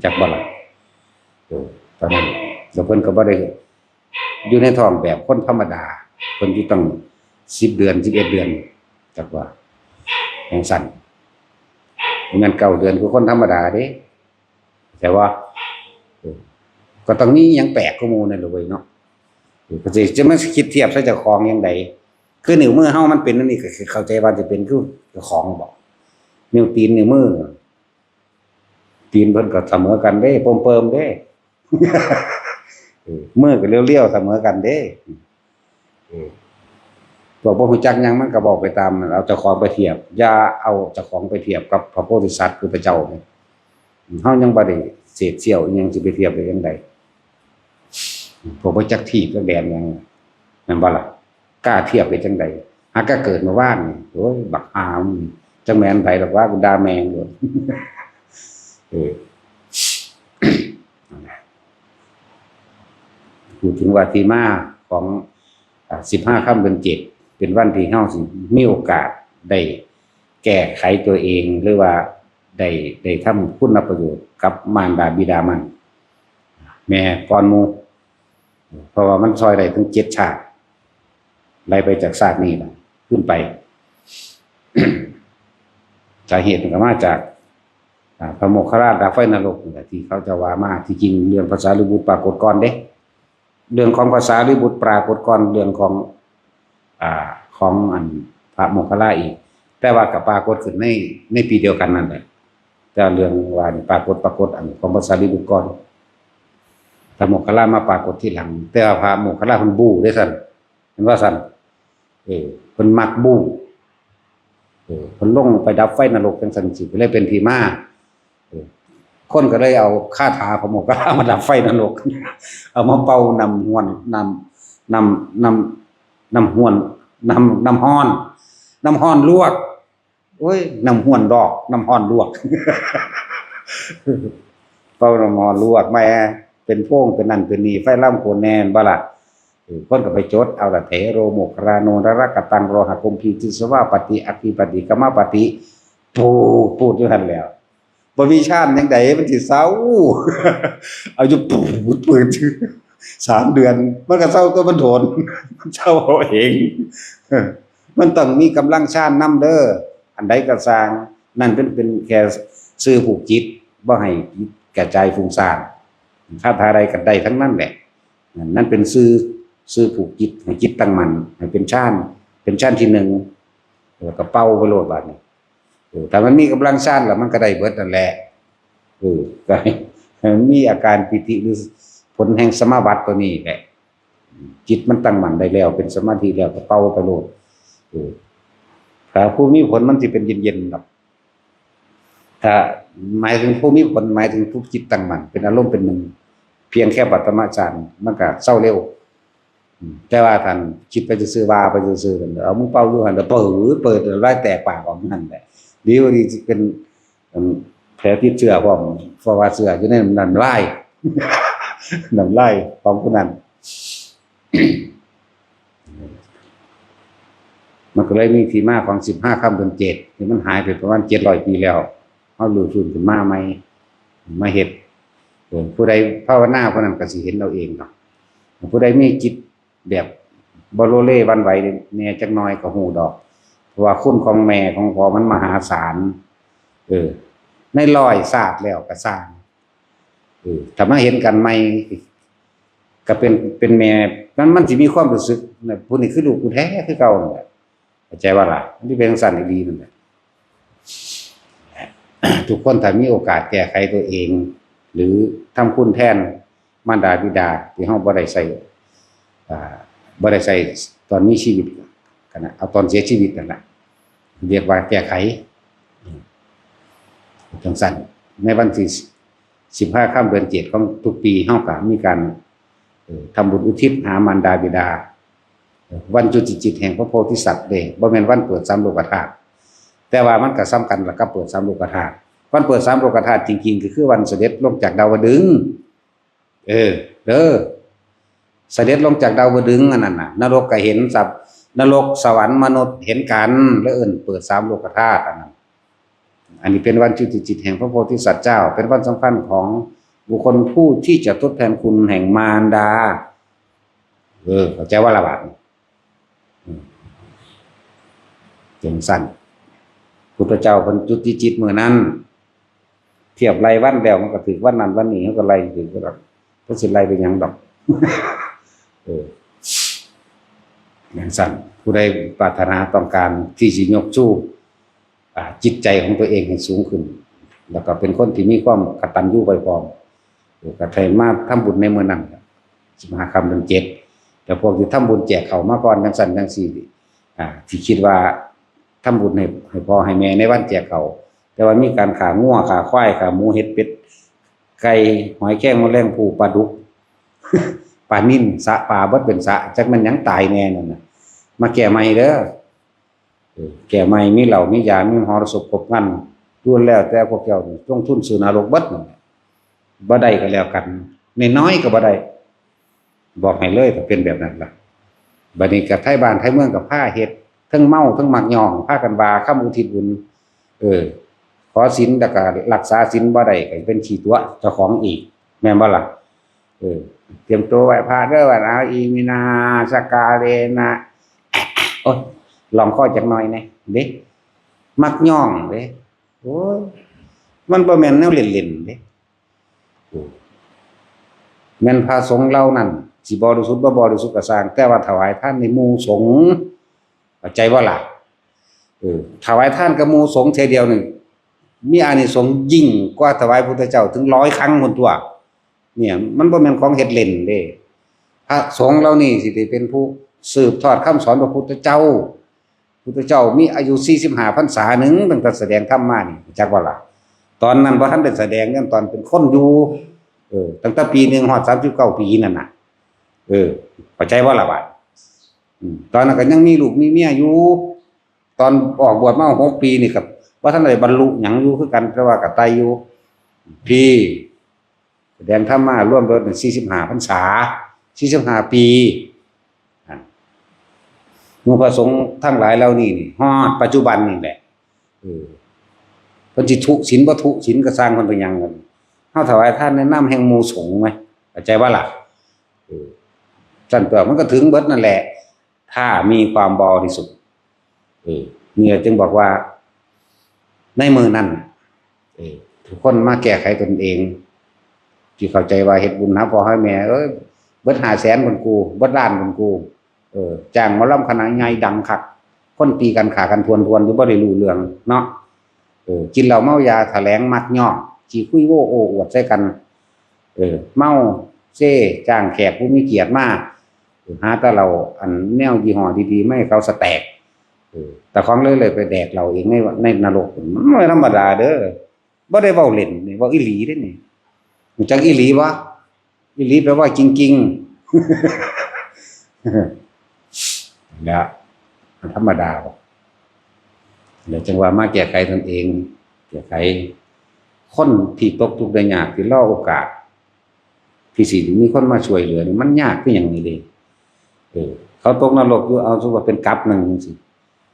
จักบ่ล่ะ เออ ตอนนั้น แล้วเพิ่นก็บ่ได้ อยู่ในท้องแบบคนธรรมดา เพิ่นอยู่ตั้งสิบเดือน สิบเอ็ดเดือน จักว่า จังซั่น บ่แม่นเก้าเดือนคือคนธรรมดาเด้ แต่ว่า เออ ก็ต้องมีหยังแปลกกว่าหมู่นั่นแหละเว้ยเนาะ เออ ก็สิ จะมาคิดเทียบใส่เจ้าของจั่งใด คือนิ้วมือเฮามันเป็นอันนี้ ก็คือเข้าใจว่าจะเป็นคือเจ้าของบ่ นิ้วตีน นิ้วมือ ตีนเพิ่นก็เสมอกันเด้ ปมเปิมเด้ เออ มือก็เรียวๆ เสมอกันเด้ เออ พวกบ่รู้จักหยังมันก็เว้าไปตามนั้น เอาเจ้าของไปเทียบ อย่าเอาเจ้าของไปเทียบกับพระโพธิสัตว์พุทธเจ้า เฮายังบ่ได้เศษเสี้ยวอิหยังสิไปเทียบได้จั่งใด พวกบ่จักทีบจักแดนหยัง แม่นบ่ล่ะ กล้าเทียบได้จั่งใด หากะเกิดมาวานนี่ โอ้ย บักห่ามึง จักแม่นไผดอกว่า กูด่าแม่งโลด เออ พูดถึงว่าที่มาของ อ่า สิบห้าค่ำเดือนเจ็ด เป็นวันที่เฮาสิมีโอกาสได้แก้ไขตัวเอง หรือว่า ได้ได้ทำคุณประโยชน์กับมารดาบิดามัน แม่ก่อนหมู่ เพราะว่ามันซอยได้ถึงเจ็ดชาติ ไล่ไปจากชาตินี้ล่ะ ขึ้นไป สาเหตุมันก็มาจาก อ่า พระโมคคัลลาดับไฟนรกนี่แหละ ที่เขาจะว่ามา ที่จริงเรื่องภาษาลีบุตรปรากฏก่อนเด้ เรื่องของภาษาลีบุตรปรากฏก่อนเรื่องของ อ่า ของอันพระโมคคัลลาอีก แต่ว่าก็ปรากฏขึ้นใน ในปีเดียวกันนั่นแหละ แต่เรื่องว่านี่ปรากฏ ปรากฏอันของภาษาลีบุตรก่อน พระโมคคัลลามาปรากฏทีหลัง แต่ว่าพระโมคคัลลาเพิ่นบู้เด้ซั่น เห็นว่าซั่น เออ เพิ่นมักบู้ เออ เพิ่นลงไปดับไฟนรกจังซั่นสิ ก็เลยเป็นที่มา เออ คนก็เลยเอาคาถาพระโมคคัลลามาดับไฟนรก เอามาเป่าน้ำห้วน น้ำ น้ำ น้ำ น้ำห้วน น้ำ น้ำฮ้อน น้ำฮ้อนลวก โอ้ย น้ำห้วนดอก น้ำฮ้อนลวก เป่าน้ำฮ้อนลวก แม่ เป็นโพง เป็นนั่น เป็นนี่ ไฟลามโขนแน่นบ่ล่ะ เออ คนก็ไปจดเอาละ เถโรโมคคัลลาโนนรกตัง โรหะกุมภีติสวาปฏิ อัคคีปฏิ กมปฏิ ปูด ปูดอยู่หั่นแหล้ว บ่มีฌานจั่งใดมันสิเซา เอาอยู่ ปูด ปูด สามเดือน มันก็เซาตัวมันโดน มันเซาเอาเอง มันต้องมีกำลังฌานนำเด้อ อันใดก็ซ่าง นั่นเป็น เป็นแค่สื่อผูกจิต บ่ให้จิตกระจายฟุ้งซ่าน คาถาใดก็ได้ทั้งนั้นแหละ นั่นเป็นสื่อ สื่อผูกจิต ให้จิตตั้งมั่น ให้เป็นฌาน เป็นฌานที่หนึ่ง แล้วก็เป่าไปโลดบาดนี้ เออ ถ้ามันมีกำลังฌานแล้วมันก็ได้เบิดนั่นแหละ เออ ก็ให้ ให้มันมีอาการปีติหรือผลแห่งสมาบัติตัวนี้แหละ จิตมันตั้งมั่นได้แล้ว เป็นสมาธิแล้วก็เป่าไปโลด เออ ถ้าผู้มีผลมันสิเป็นเย็นๆดอก ถ้าหมายถึงผู้มีผล หมายถึงผู้จิตตั้งมั่น เป็นอารมณ์เป็นหนึ่ง เพียงแค่ปฐมฌาน มันก็เซาเร็ว อืม แต่ว่าท่านคิดไปซื่อๆ ว่าไปซื่อๆ เอามือเป่าอยู่หั่น เปิด เปิด ลายแตกปากออกนั่นแหละ ดีบ่ดีสิเป็น อืม แผลติดเชื้อพร้อม เพราะว่าเชื้ออยู่ในน้ำลาย น้ำลายของผู้นั้น มันก็เลยมีที่มาของสิบห้าค่ำเดือนเจ็ด ที่มันหายไปประมาณเจ็ดร้อยปีแล้ว เฮารื้อฟื้นขึ้นมาใหม่ มาเฮ็ด เออ ผู้ใดภาวนาผู้นั้นก็สิเห็นเอาเองดอก ผู้ใดมีจิตแบบบ่โลเลหวั่นไหวแหน่จักหน่อยก็ฮู้ดอก เพราะว่าคุณของแม่ของพ่อมันมหาศาล เออ ในร้อยชาติแล้วก็ซ่าง เออ ถ้ามาเห็นกันใหม่ ก็เป็น เป็นแม่ มัน มันสิมีความรู้สึกนะ ผู้นี้คือลูกกูแท้คือเก่านั่นแหละ เข้าใจบ่ล่ะ มันสิเป็นจั่งซั้นอีหลีนั่นแหละ ทุกคนถ้ามีโอกาสแก้ไขตัวเอง หรือทำคุณแทนมารดาบิดาที่เฮาบ่ได้ใช้ อ่า บ่ได้ใช้ตอนมีชีวิตกันนะ เอาตอนเสียชีวิตนั่นแหละ เรียกว่าแก้ไข อืม จั่งซั้น ในวันที่สิบห้าค่ำเดือนเจ็ดของทุกปี เฮาก็มีการ เอ่อ ทำบุญอุทิศหามารดาบิดา เอ่อ วันจุติจิตแห่งพระโพธิสัตว์เด้ บ่แม่นวันเปิดสามโลกธาตุ แต่ว่ามันก็สำคัญละกับเปิดสามโลกธาตุ วันเปิดสามโลกธาตุจริงๆ ก็คือวันเสด็จลงจากดาวดึงส์ เออ เด้อ เสด็จลงจากดาวดึงส์อันนั้นน่ะ นรกก็เห็นสัตว์ นรกสวรรค์มนุษย์เห็นกัน แล้วเอิ้นเปิดสามโลกธาตุอันนั้น อันนี้เป็นวันจุติจิตแห่งพระโพธิสัตว์เจ้า เป็นวันสำคัญของบุคคลผู้ที่จะทดแทนคุณแห่งมารดา เออ เข้าใจบ่ล่ะบาดนี้ อืม จั่งซั้น พุทธเจ้าเพิ่นจุติจิตมื้อนั้น เทียบไล่วันแล้วมันก็ถืกวันนั้นวันนี้ เฮาก็ไล่ถืกดอก เพิ่นสิไล่ไปหยังดอก เออ จั่งซั้น ผู้ใดปรารถนาต้องการที่สิยกชู อ่า จิตใจของตัวเองให้สูงขึ้น แล้วก็เป็นคนที่มีความกตัญญูไหว้พร้อม เออ ก็ให้มาทำบุญในมื้อนั้น สิบห้าค่ำเดือนเจ็ด แล้วพวกที่ทำบุญแจกข้าวมาก่อนจั่งซั้นจั่งซี้ อ่า ที่คิดว่าทำบุญให้ ให้พ่อให้แม่ในวันแจกข้าว แต่ว่ามีการฆ่างัว ฆ่าควาย ฆ่าหมู เห็ด เป็ด ไก่ หอยแครง แมลงภู่ ปลาดุก ปลานิล สะปลาเบิดเป็นสะ จักแม่นหยังตายแน่นั่นน่ะ มาแก้ใหม่เด้อ เออ แก้ใหม่ มีเหล้า มียา มีมหรสพครบครัน ล้วนแล้วแต่พวกเจ้านี่ลงทุนซื้อนรกเบิดนั่นแหละ บ่ได้ก็แล้วกัน น้อยๆก็บ่ได้ บอกให้เลย ถ้าเป็นแบบนั้นล่ะ บัดนี้ก็ไทบ้านไทเมืองก็พาเฮ็ด ทั้งเมา ทั้งมักย่อง พากันว่าคำอุทิศบุญ เออ ขอศีลแล้วก็รักษาศีลบ่ได้ก็เป็นขี้ตั๋วเจ้าของอีก แม่นบ่ล่ะ? เออ เตรียมตัวไหว้พระเด้อ ว่าเอา อิมินา สกาเลนะ โอ้ย ลองข้อจักหน่อยแหน่เด้ มักย่องเด้ โอ้ย มันบ่แม่นแนวเล่นๆเด้ โอ้ แม่นพระสงฆ์เหล่านั้นสิบริสุทธิ์บ่บริสุทธิ์ก็ซ่าง แต่ว่าถวายทานในหมู่สงฆ์ เข้าใจบ่ล่ะ? เออ ถวายทานกับหมู่สงฆ์เทื่อเดียวนี่ มีอานิสงส์ยิ่งกว่าถวายพุทธเจ้าถึงร้อยครั้งพุ้นตั่ว เนี่ย มันบ่แม่นของเฮ็ดเล่นเด้ พระสงฆ์เหล่านี้สิได้เป็นผู้สืบทอดคำสอนพระพุทธเจ้า พุทธเจ้ามีอายุสี่สิบห้าพรรษาหนึ่ง ตั้งแต่แสดงธรรมมานี่ จักบ่ล่ะ? ตอนนั้นบ่ทันได้แสดง เนี่ย ตอนเป็นคนอยู่ เออ ตั้งแต่ปีหนึ่งฮอดสามสิบเก้าปีนั่นน่ะ เออ เข้าใจบ่ล่ะบาด? อืม ตอนนั้นก็ยังมีลูกมีเมียอยู่ ตอนออกบวชมาหกปีนี่ก็บ่ทันได้บรรลุหยังอยู่คือกัน แต่ว่าก็ไต่อยู่ พี่ แสดงธรรมมารวมเบิดเป็นสี่สิบห้าพรรษา สี่สิบห้าปี อ่ะ หมู่พระสงฆ์ทั้งหลายเหล่านี้นี่ ฮอดปัจจุบันนี่แหละ เออ เพิ่นสิทุศีลบ่ทุศีลก็ซ่างเพิ่นไปหยังกัน เฮาถวายทานในนามแห่งหมู่สงฆ์ไง เข้าใจบ่ล่ะ? เออ ซั่นตัวมันก็ถึงเบิดนั่นแหละ ถ้ามีความบริสุทธิ์ เออ เนี่ยจึงบอกว่า ในมื้อนั้น เออ ทุกคนมาแก้ไขตนเอง ที่เข้าใจว่าเฮ็ดบุญหาพ่อหาแม่ เอ้ย เบิดห้าแสนพุ้นกู เบิดล้านพุ้นกู เออ จ้างหมอลำคณะใหญ่ดังคัก คนตีกันฆ่ากันทวนๆอยู่ บ่ได้รู้เรื่องเนาะ เออ กินเหล้าเมายาแถลงมักย่อง ขี้คุยโว้โอ้อวดใส่กัน เออ เมาเซ จ้างแขกผู้มีเกียรติมา เออ หาแต่เหล้าอันแนวยี่ห้อดีๆมาให้เขาสแต็ก เออ แต่ของเลยเลยไปแดกเหล้าเองใน ในนรก มันบ่ธรรมดาเด้อ บ่ได้เว้าเล่นนี่ เว้าอีหลีเด้นี่ รู้จักอีหลีบ่? อีหลีแปลว่าจริงๆ เนี่ย มันธรรมดาบ่ แล้วจังว่ามาแก้ไขตนเอง แก้ไข คนที่ตกทุกข์ได้ยาก ที่รอโอกาส ที่สิมีคนมาช่วยเหลือนี่ มันยากคือหยังนี่เด้ เออ เขาตกนรกอยู่ เอาสมมุติว่าเป็นกับหนึ่งจังซี้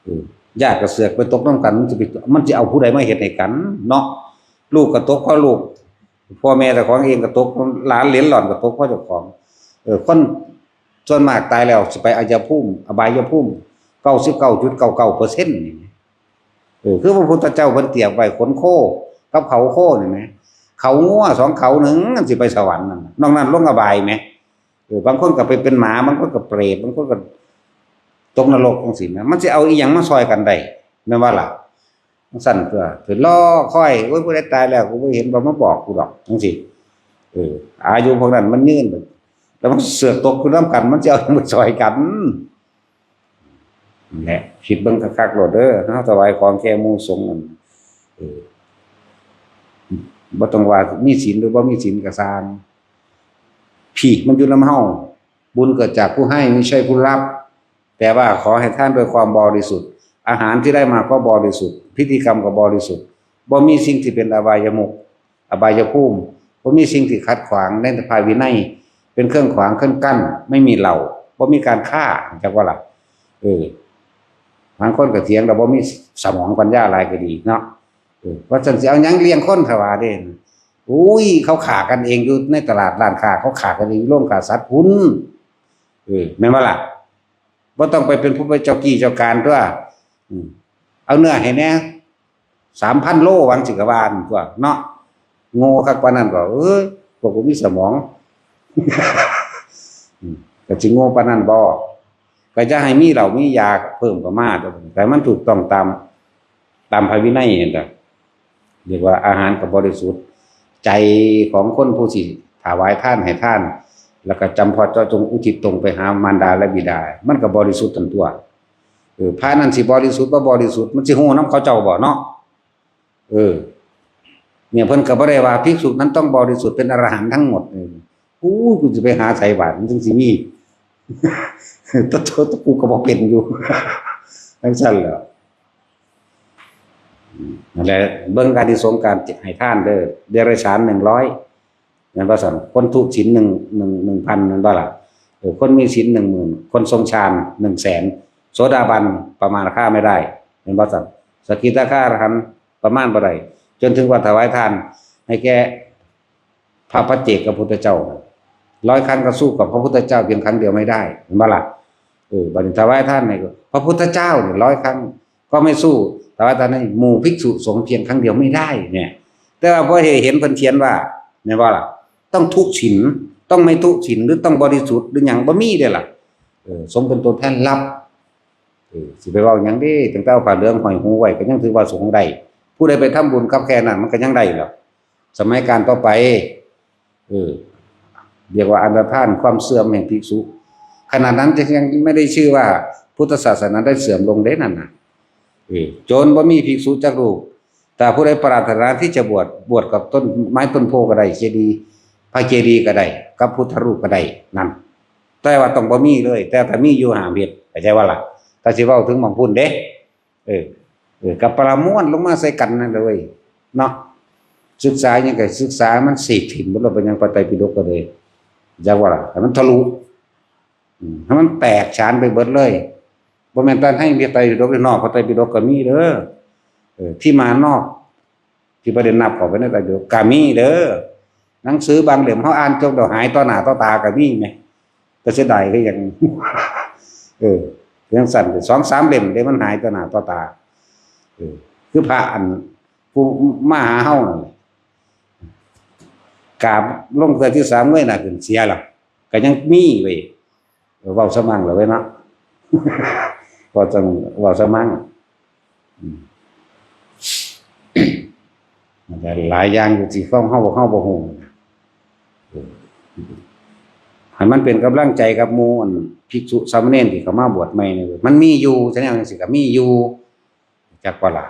เออ ญาติก็เสือกไปตกนำกัน มันสิไป มันสิเอาผู้ใดมาเฮ็ดให้กันเนาะ ลูกก็ตกเพราะลูก พ่อแม่เจ้าของเองก็ตก หลานเหลนหล่อนก็ตกเพราะเจ้าของ เออ คนส่วนมากตายแล้วสิไปอายภูมิ อบายภูมิ เก้าสิบเก้าจุดเก้าเก้าเปอร์เซ็นต์ นี่ เออ คือพระพุทธเจ้าเพิ่นเตรียมไว้ขนโคกับเขาโคนี่แหม เขางัวสองเขาหนึ่ง มันสิไปสวรรค์นั่นน่ะ นอกนั้นลงอบายแหม เออ บางคนก็ไปเป็นหมา บางคนก็เปรต บางคนก็ตกนรกจังซี้นะ มันสิเอาอีหยังมาซ่อยกันได้ แม่นบ่ล่ะ? จังซั่นตัว สิรอคอย โอ้ย ผู้ใดตายแล้ว กูบ่เห็นว่ามาบอกกูดอก จังซี้ เออ อายุพวกนั้นมันยืน แล้วมันเสือกตกอยู่นำกัน มันสิเอาหยังมาซ่อยกัน นั่นแหละ คิดเบิ่งคักๆโลดเด้อ เฮาถวายของแก่หมู่สงฆ์นั่น เออ บ่ต้องว่ามีศีลหรือบ่มีศีลก็ซ่าง พี้ มันอยู่นำเฮา บุญเกิดจากผู้ให้ ไม่ใช่ผู้รับ แต่ว่าขอให้ทานด้วยความบริสุทธิ์ อาหารที่ได้มาก็บริสุทธิ์ พิธีกรรมก็บริสุทธิ์ บ่มีสิ่งที่เป็นอบายมุข อบายภูมิ บ่มีสิ่งที่ขัดขวางในพระวินัย เป็นเครื่องขวางเครื่องกั้น ไม่มีเหล่า บ่มีการฆ่า จักว่าล่ะ เออ บางคนก็เถียง แล้วบ่มีสมองปัญญาหลายก็ดีเนาะ เออ ว่าซั่นสิเอาหยังเลี้ยงคน เขาว่าเด้ อุ้ย เขาฆ่ากันเองอยู่ในตลาดร้านค้า เขาฆ่ากันเองอยู่โรงฆ่าสัตว์พุ้น เออ แม่นบ่ล่ะ? บ่ต้องไปเป็นผู้เป็นเจ้ากี้เจ้าการตัว อืม เอาเนื้อให้แหน่ สามพันโล ว่าจั่งซี้ก็ว่านั่นตัวเนาะ โง่คักปานนั้นก็ เอ้ย พวกบ่มีสมอง อืม ก็สิโง่ปานนั้นบ่ ก็อย่าให้มีเหล้ามียาเพิ่มเข้ามา แต่มันถูกต้องตาม ตามพระวินัยนั่นล่ะ เรียกว่าอาหารก็บริสุทธิ์ ใจของคนผู้สิถวายทานให้ทาน แล้วก็จำเพาะเจาะจงอุทิศตรงไปหามารดาและบิดา มันก็บริสุทธิ์ทั้งตัว เออ พระนั่นสิบริสุทธิ์บ่บริสุทธิ์ มันสิฮู้นำเขาเจ้าบ่เนาะ เออ เนี่ย เพิ่นก็บ่ได้ว่าภิกษุนั้นต้องบริสุทธิ์เป็นอรหันต์ทั้งหมด เออ อู้ กูสิไปหาไสบาด มันจั่งสิมี ตะโต ตะกูก็บ่เป็นอยู่ จั่งซั่นแหละ อืม นั่นแหละ เบิ่งอานิสงส์การให้ทานเด้อ เดรัจฉานหนึ่งร้อย แม่นบ่ซั่น คนทุศีลหนึ่ง หนึ่ง หนึ่งพัน แม่นบ่ล่ะ เออ คนมีศีลหนึ่งหมื่น คนทรงฌานหนึ่งแสน โสดาบันประมาณค่าไม่ได้ แม่นบ่ซั่น สกิทาคาอรหันต์ประมาณบ่ได้ จนถึงว่าถวายทานให้แก่พระปัจเจกพุทธเจ้า ร้อยครั้งก็สู้กับพระพุทธเจ้าเพียงครั้งเดียวไม่ได้ เห็นบ่ล่ะ? เออ บัดนี้ถวายทานให้พระพุทธเจ้าเนี่ยร้อยครั้ง ก็ไม่สู้ถวายทานให้หมู่ภิกษุสงฆ์เพียงครั้งเดียวไม่ได้เนี่ย แต่ว่าพอเห็นเพิ่นเขียนว่า แม่นบ่ล่ะ? ต้องทุศีล ต้องไม่ทุศีล หรือต้องบริสุทธิ์ หรือหยัง บ่มีเด้ล่ะ เออ สงฆ์เป็นตัวแทนรับ เออ สิไปเว้าหยังเด้ ตั้งแต่เอาผ้าเหลืองห้อยหูไว้ก็ยังถือว่าสงฆ์ได้ ผู้ใดไปทำบุญกับแค่นั้นมันก็ยังได้แล้ว สมัยกาลต่อไป เออ เรียกว่าอันตรธานความเสื่อมแห่งภิกษุ ขนาดนั้นจะยังไม่ได้ชื่อว่าพุทธศาสนาได้เสื่อมลงเด้นั่นน่ะ เออ จนบ่มีภิกษุจักรูป แต่ผู้ใดปรารถนาที่จะบวช บวชกับต้นไม้ต้นโพธิ์ก็ได้ เจดีย์ พระเจดีย์ก็ได้ กับพุทธรูปก็ได้ นั่น แต่ว่าต้องบ่มีเลย แต่ถ้ามีอยู่ห้ามเฮ็ด เข้าใจบ่ล่ะ? ถ้าสิเว้าถึงหม่องพุ้นเด้ เออ เออ กับปราม้วนลงมาใส่กันนั่นเลย เนาะ ศึกษาหยังก็ศึกษามันเสกถิ่มเบิดเลย เป็นหยังพระไตรปิฎกก็เลย จักว่าล่ะ ให้มันทะลุ อืม ให้มันแตกฉานไปเบิดเลย บ่แม่นแต่ในพระไตรปิฎกนอกพระไตรปิฎกก็มีเด้อ เออ ที่มานอก ที่บ่ได้นับเข้าไปในไตรปิฎกก็มีเด้อ หนังสือบางเล่มเฮาอ่านจบแล้วหายต่อหน้าต่อตาก็มีแหม แต่เสียดายคือหยัง เออ จั่งซั้น สองสามเล่มเด้มันหายต่อหน้าต่อตา เออ คือพระอันผู้มาหาเฮานั่นแหละ กราบลงเทื่อที่สามเงยหน้าขึ้นเสียแล้ว ก็ยังมีเว้ย เออ เว้าซะมั่งล่ะเว้ยเนาะ เว้าซะ เว้าซะมั่ง อืม มันก็หลายอย่างอยู่ที่ของเฮา เฮาบ่ฮู้ เออ ให้มันเป็นกำลังใจกับหมู่อันภิกษุสามเณรที่เข้ามาบวชใหม่นี่ มันมีอยู่ แนวจั่งซี้ก็มีอยู่ จักว่าล่ะ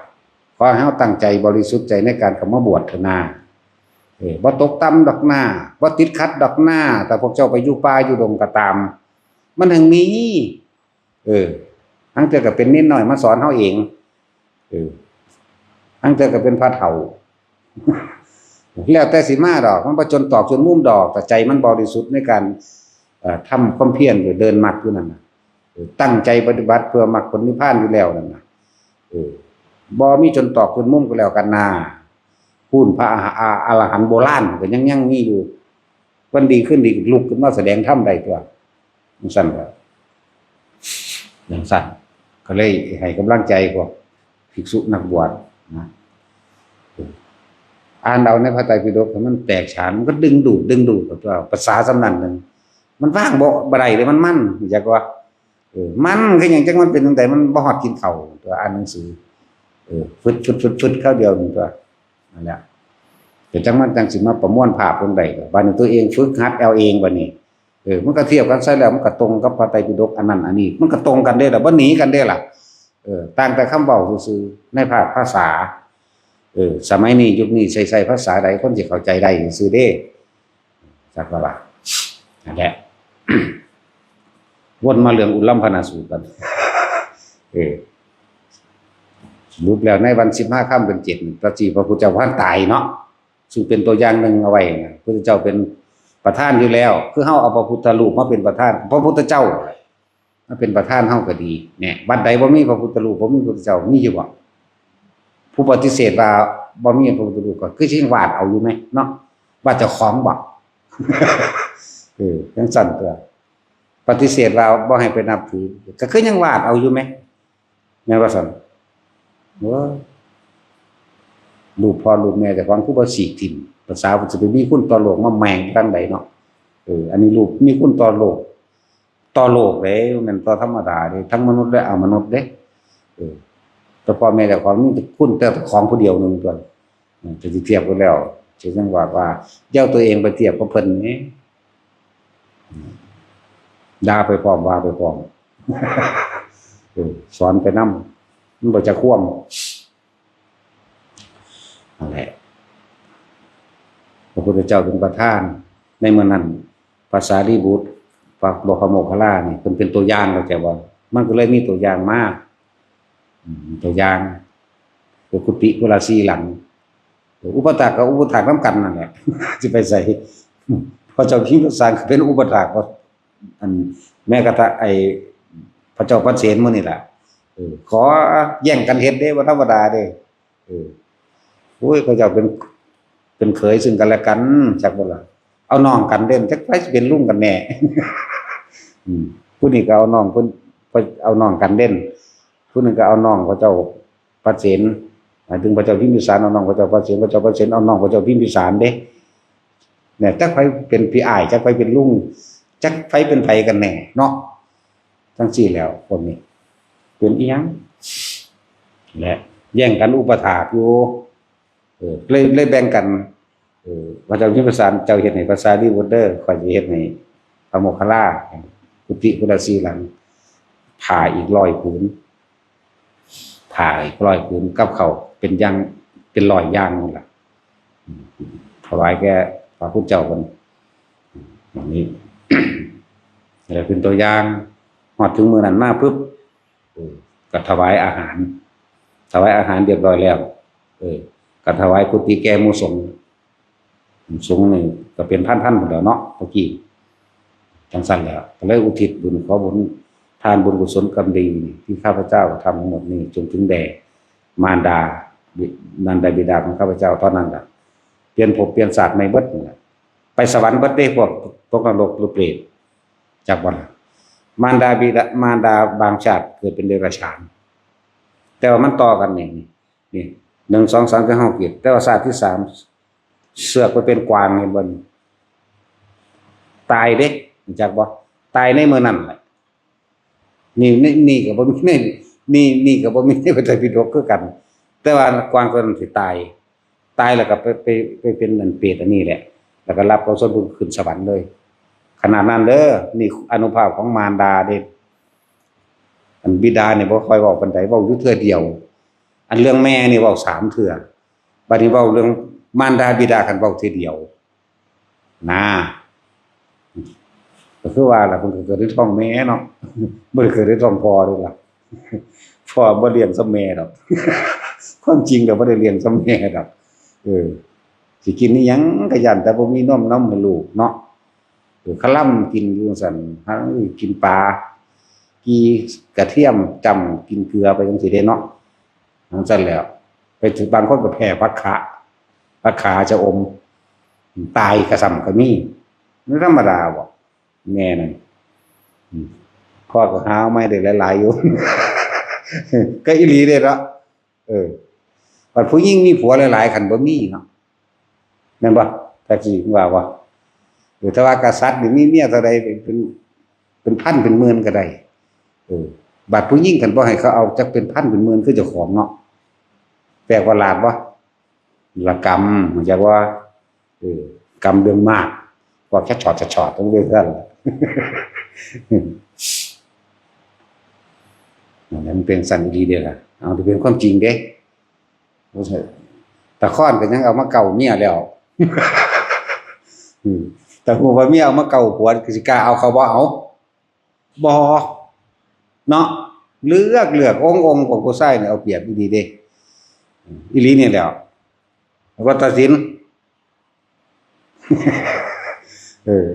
ขอให้เฮาตั้งใจบริสุทธิ์ใจในการเข้ามาบวชเถาะนา เออ บ่ตกต่ำดอกนา บ่ติดขัดดอกนา แต่พวกเจ้าไปอยู่ป่าอยู่ดงก็ตาม มันแฮ่งมี เออ ลางเทื่อก็เป็นเณรน้อยมาสอนเฮาเอง เออ ลางเทื่อก็เป็นพระเฒ่า แล้วแต่สิมาดอก มันบ่จนตอกจนมุมดอก แต่ใจมันบริสุทธิ์ในการ เอ่อ ทำความเพียรอยู่ เดินมรรคอยู่นั่นน่ะ เออ ตั้งใจปฏิบัติเพื่อมรรคผลนิพพานอยู่แล้วนั่นน่ะ เออ บ่มีจนตอกจนมุมก็แล้วกันนา พู้นพระอรหะ-, อรหันต์โบราณก็ยัง ยังมีอยู่ วันดีคืนดีลุกขึ้นมาแสดงธรรมได้ตั๊ว จั่งซั้นก็ จั่งซั้น ก็เลยให้กำลังใจพวกภิกษุนักบวชนะ อ่านเอาในพระไตรปิฎกให้มันแตกฉาน มันก็ดึงดูด ดึงดูดตั๊ว ภาษาส่ำนั้นหนึ่ง มันวางบ่ บ่ได้เลย มันมัน อยากว่า เออ มันคือหยัง จักมันเป็นจั่งใด มันบ่ฮอดกินข้าวตั๊ว อ่านหนังสือ เออ ฟึด ฟึด ฟึด ฟึด คราวเดียวนี่ตั๊ว นั่นแหละ แต่จั่งมันจั่งสิมาประมวลภาพลงได้ บัดนี้ตัวเองฝึกหัดเอาเองบัดนี้ เออ มันก็เทียบกันใส่แล้ว มันก็ตรงกับพระไตรปิฎกอันนั้นอันนี้ มันก็ตรงกันเด้ล่ะ บ่หนีกันเด้ล่ะ เออ ต่างแต่คำเว้าซื่อๆ ในภาคภาษา เออ สมัยนี้ยุคนี้ใช้ ใช้ภาษาใดคนสิเข้าใจได้ซื่อๆ เด้ จักว่าล่ะ นั่นแหละ วนมาเรื่องอุลัมพนาสูตรกัน เออ สรุปแล้วในวันสิบห้าค่ำเดือนเจ็ดนี่ พระจีพระพุทธเจ้าพันตายเนาะ ซึ่งเป็นตัวอย่างหนึ่งเอาไว้นะ พระพุทธเจ้าเป็นประธานอยู่แล้ว คือเฮาเอาพระพุทธรูปมาเป็นประธาน พระพุทธเจ้ามาเป็นประธานเฮาก็ดี เนี่ย วัดใดบ่มีพระพุทธรูป บ่มีพระพุทธเจ้า มีอยู่บ่? ผู้ปฏิเสธว่าบ่มีพระพุทธรูปก็คือสิวาดเอาอยู่ไหมเนาะ ว่าเจ้าของบ่ เออ จั่งซั้นตั๊ว ปฏิเสธว่าบ่ให้ไปนับถือ ก็คือยังวาดเอาอยู่ไหม แม่นว่าซั่น โอ้ย รูปพ่อรูปแม่เจ้าของคือบ่ฉีกถิ่ม ภาษาเพิ่นสิไปมีคุณต่อโลกมาแม่งทางใดเนาะ เออ อันนี้รูปมีคุณต่อโลก ต่อโลกเด้ บ่แม่นต่อธรรมดาเด้ ทั้งมนุษย์และอมนุษย์เด้ เออ แต่พ่อแม่เจ้าของมีคุณแต่เจ้าของผู้เดียวหนึ่งตั๊ว เออ จะสิเทียบกันแล้ว จะยังว่า ว่าอย่าเอาตัวเองไปเทียบกับเพิ่นนี่ ด่าไปพร้อม ว่าไปพร้อม เออ สอนไปนำ มันบ่จักความ นั่นแหละ พระพุทธเจ้าเป็นประธาน ในเมื่อนั้น พระสารีบุตร พระบรมโมคคัลลานี่ เพิ่นเป็นตัวอย่าง เข้าใจบ่? มันก็เลยมีตัวอย่างมา อืม ตัวอย่าง คือกุฏิคนละสี่หลัง อุปถากกับอุปถากนำกันนั่นแหละ สิไปไส พระเจ้าพิมพิสารก็เป็นอุปถาก อัน แม้กระทั่งไอ้พระเจ้าปเสนหมู่นี่ล่ะ เออ ขอแย่งกันเฮ็ดเด้ บ่ธรรมดาเด้ เออ โอ้ย เขาเจ้าเป็น เป็นเขยซึ่งกันและกัน จักบ่ล่ะ เอาน้องกันเด่น จักไผสิเป็นลุงกันแน่ อืม ผู้นี้ก็เอาน้องเพิ่น เอาน้องกันเด่น ผู้หนึ่งก็เอาน้องพระเจ้าพระเศน หมายถึงพระเจ้าพิมพิสารเอาน้องพระเจ้าพระเศน พระเจ้าพระเศนเอาน้องพระเจ้าพิมพิสารเด้ เนี่ย จักไผเป็นพี่อ้าย จักไผเป็นลุง จักไผเป็นไผกันแน่เนาะ จังซี่แล้วพวกนี้ เป็นอีหยัง และแย่งกันอุปถากอยู่ เออ เลย เลยแบ่งกัน เออ พระเจ้าพิมพิสาร เจ้าเฮ็ดให้พระสารีบุตรเด้อ ข้อยสิเฮ็ดให้พระโมคคัลลา กุฏิพุทธสีหลัง ผ้าอีกร้อยผืน ผ้าอีกร้อยผืน กับข้าวเป็นอย่าง เป็นร้อยอย่างนั่นล่ะ อืม ถวายแก่พระพุทธเจ้าเพิ่น อย่างนี้ แล้วเป็นตัวอย่าง ฮอดถึงมื้อนั้นมาปุ๊บ เออ ก็ถวายอาหาร ถวายอาหารเรียบร้อยแล้ว เออ ก็ถวายกุฏิแก่หมู่สงฆ์ สงฆ์นี่ก็เป็นพันๆ พุ้นแหล้วเนาะ ตะกี้ จังซั่นแหละ ก็เลยอุทิศบุญ ขอบุญ ทานบุญกุศลกรรมดี ที่ข้าพเจ้าทำทั้งหมดนี้ จงถึงแด่มารดา บิ- มารดาบิดาของข้าพเจ้าเท่านั้นล่ะ เปลี่ยนภพเปลี่ยนชาติใหม่เบิดนั่นแหละ ไปสวรรค์เบิดเด้ พวกตกนรกหรือเปรต จักบ่ล่ะ มารดาบิดา มารดาบางชาติเกิดเป็นเดรัจฉาน แต่ว่ามันต่อกันนี่ นี่ นี่ หนึ่ง สอง สาม คือเฮาเกิด แต่ว่าชาติที่สาม เสือกไปเป็นกวาง เห็นบ่นี่ ตายเด้ รู้จักบ่ ตายในมื้อนั้นแหละ นี่ นี่ นี่ก็บ่มีใน นี่ นี่ก็บ่มีในพระไตรปิฎกคือกัน แต่ว่ากวางตัวนั้นสิตาย ตายแล้วก็ไป ไป ไปเป็นอันเปรตอันนี้แหละ แล้วก็รับเอาส่วนบุญขึ้นสวรรค์เลย ขนาดนั้นเด้อ นี่อานุภาพของมารดาเด้ อันบิดาเนี่ยบ่ค่อยเว้าปานใด เว้าอยู่เทื่อเดียว อันเรื่องแม่นี่เว้าสามเทื่อ บัดนี้เว้าเรื่องมารดาบิดา คันเว้าเทื่อเดียว นะ ก็คือว่าล่ะ เพิ่นก็เกิดในท้องแม่เนาะ บ่ได้เกิดในท้องพ่อเด้ล่ะ พ่อบ่เลี้ยงส่ำแม่ดอก ความจริงแล้วบ่ได้เลี้ยงส่ำแม่ดอก เออ สิกินอิหยังก็ย้านแต่บ่มีนมนำให้ลูกเนาะ เออ คาล่ำกินอยู่จั่งซั้น หากินปลา กี่กระเทียมจ้ำกินเกลือไปจั่งซี้เด้เนาะ จั่งซั้นแหล้ว ไปถึงบางคนก็แพ้ผักขา ผักขาชะอม ตายกะซ่ำก็มี มันธรรมดาบ่ แม่นั่น อืม พ่อก็หาเอามาได้หลายๆ อยู่ ก็อีหลีเด้เนาะ เออ บัดผู้หญิงมีผัวหลายๆ คันบ่มีเนาะ แม่นบ่ จักสิว่าบ่ เออ แต่ว่ากษัตริย์นี่มีเมียเท่าใดเป็น เป็นพันเป็นหมื่นก็ได้ เออ บัดผู้หญิงคันบ่ให้เขาเอาจักเป็นพันเป็นหมื่นคือเจ้าของเนาะ แปลกประหลาดบ่ ละกรรม รู้จักบ่ เออ กรรมเรื่องมาก พวกแค่ชอดชอดต้องเรื่องนั้น อันนั้นเป็นสันอีหลีเด้อล่ะ เอาที่เป็นความจริงเด้ บ่ใช่ ตะคอนก็ยังเอามาเก่าเมียแล้ว อืม แต่ฮู้ว่าเมียเอามาเก่าผัว ก็สิกล้าเอาเขาบ่เอา บ่ เนาะ เลือก เลือก องค์ องค์ของผู้ชายเนี่ยเอาเปรียบอีหลีเด้ อีหลีนี่แหล้ว แล้วก็ตัดสิน เออ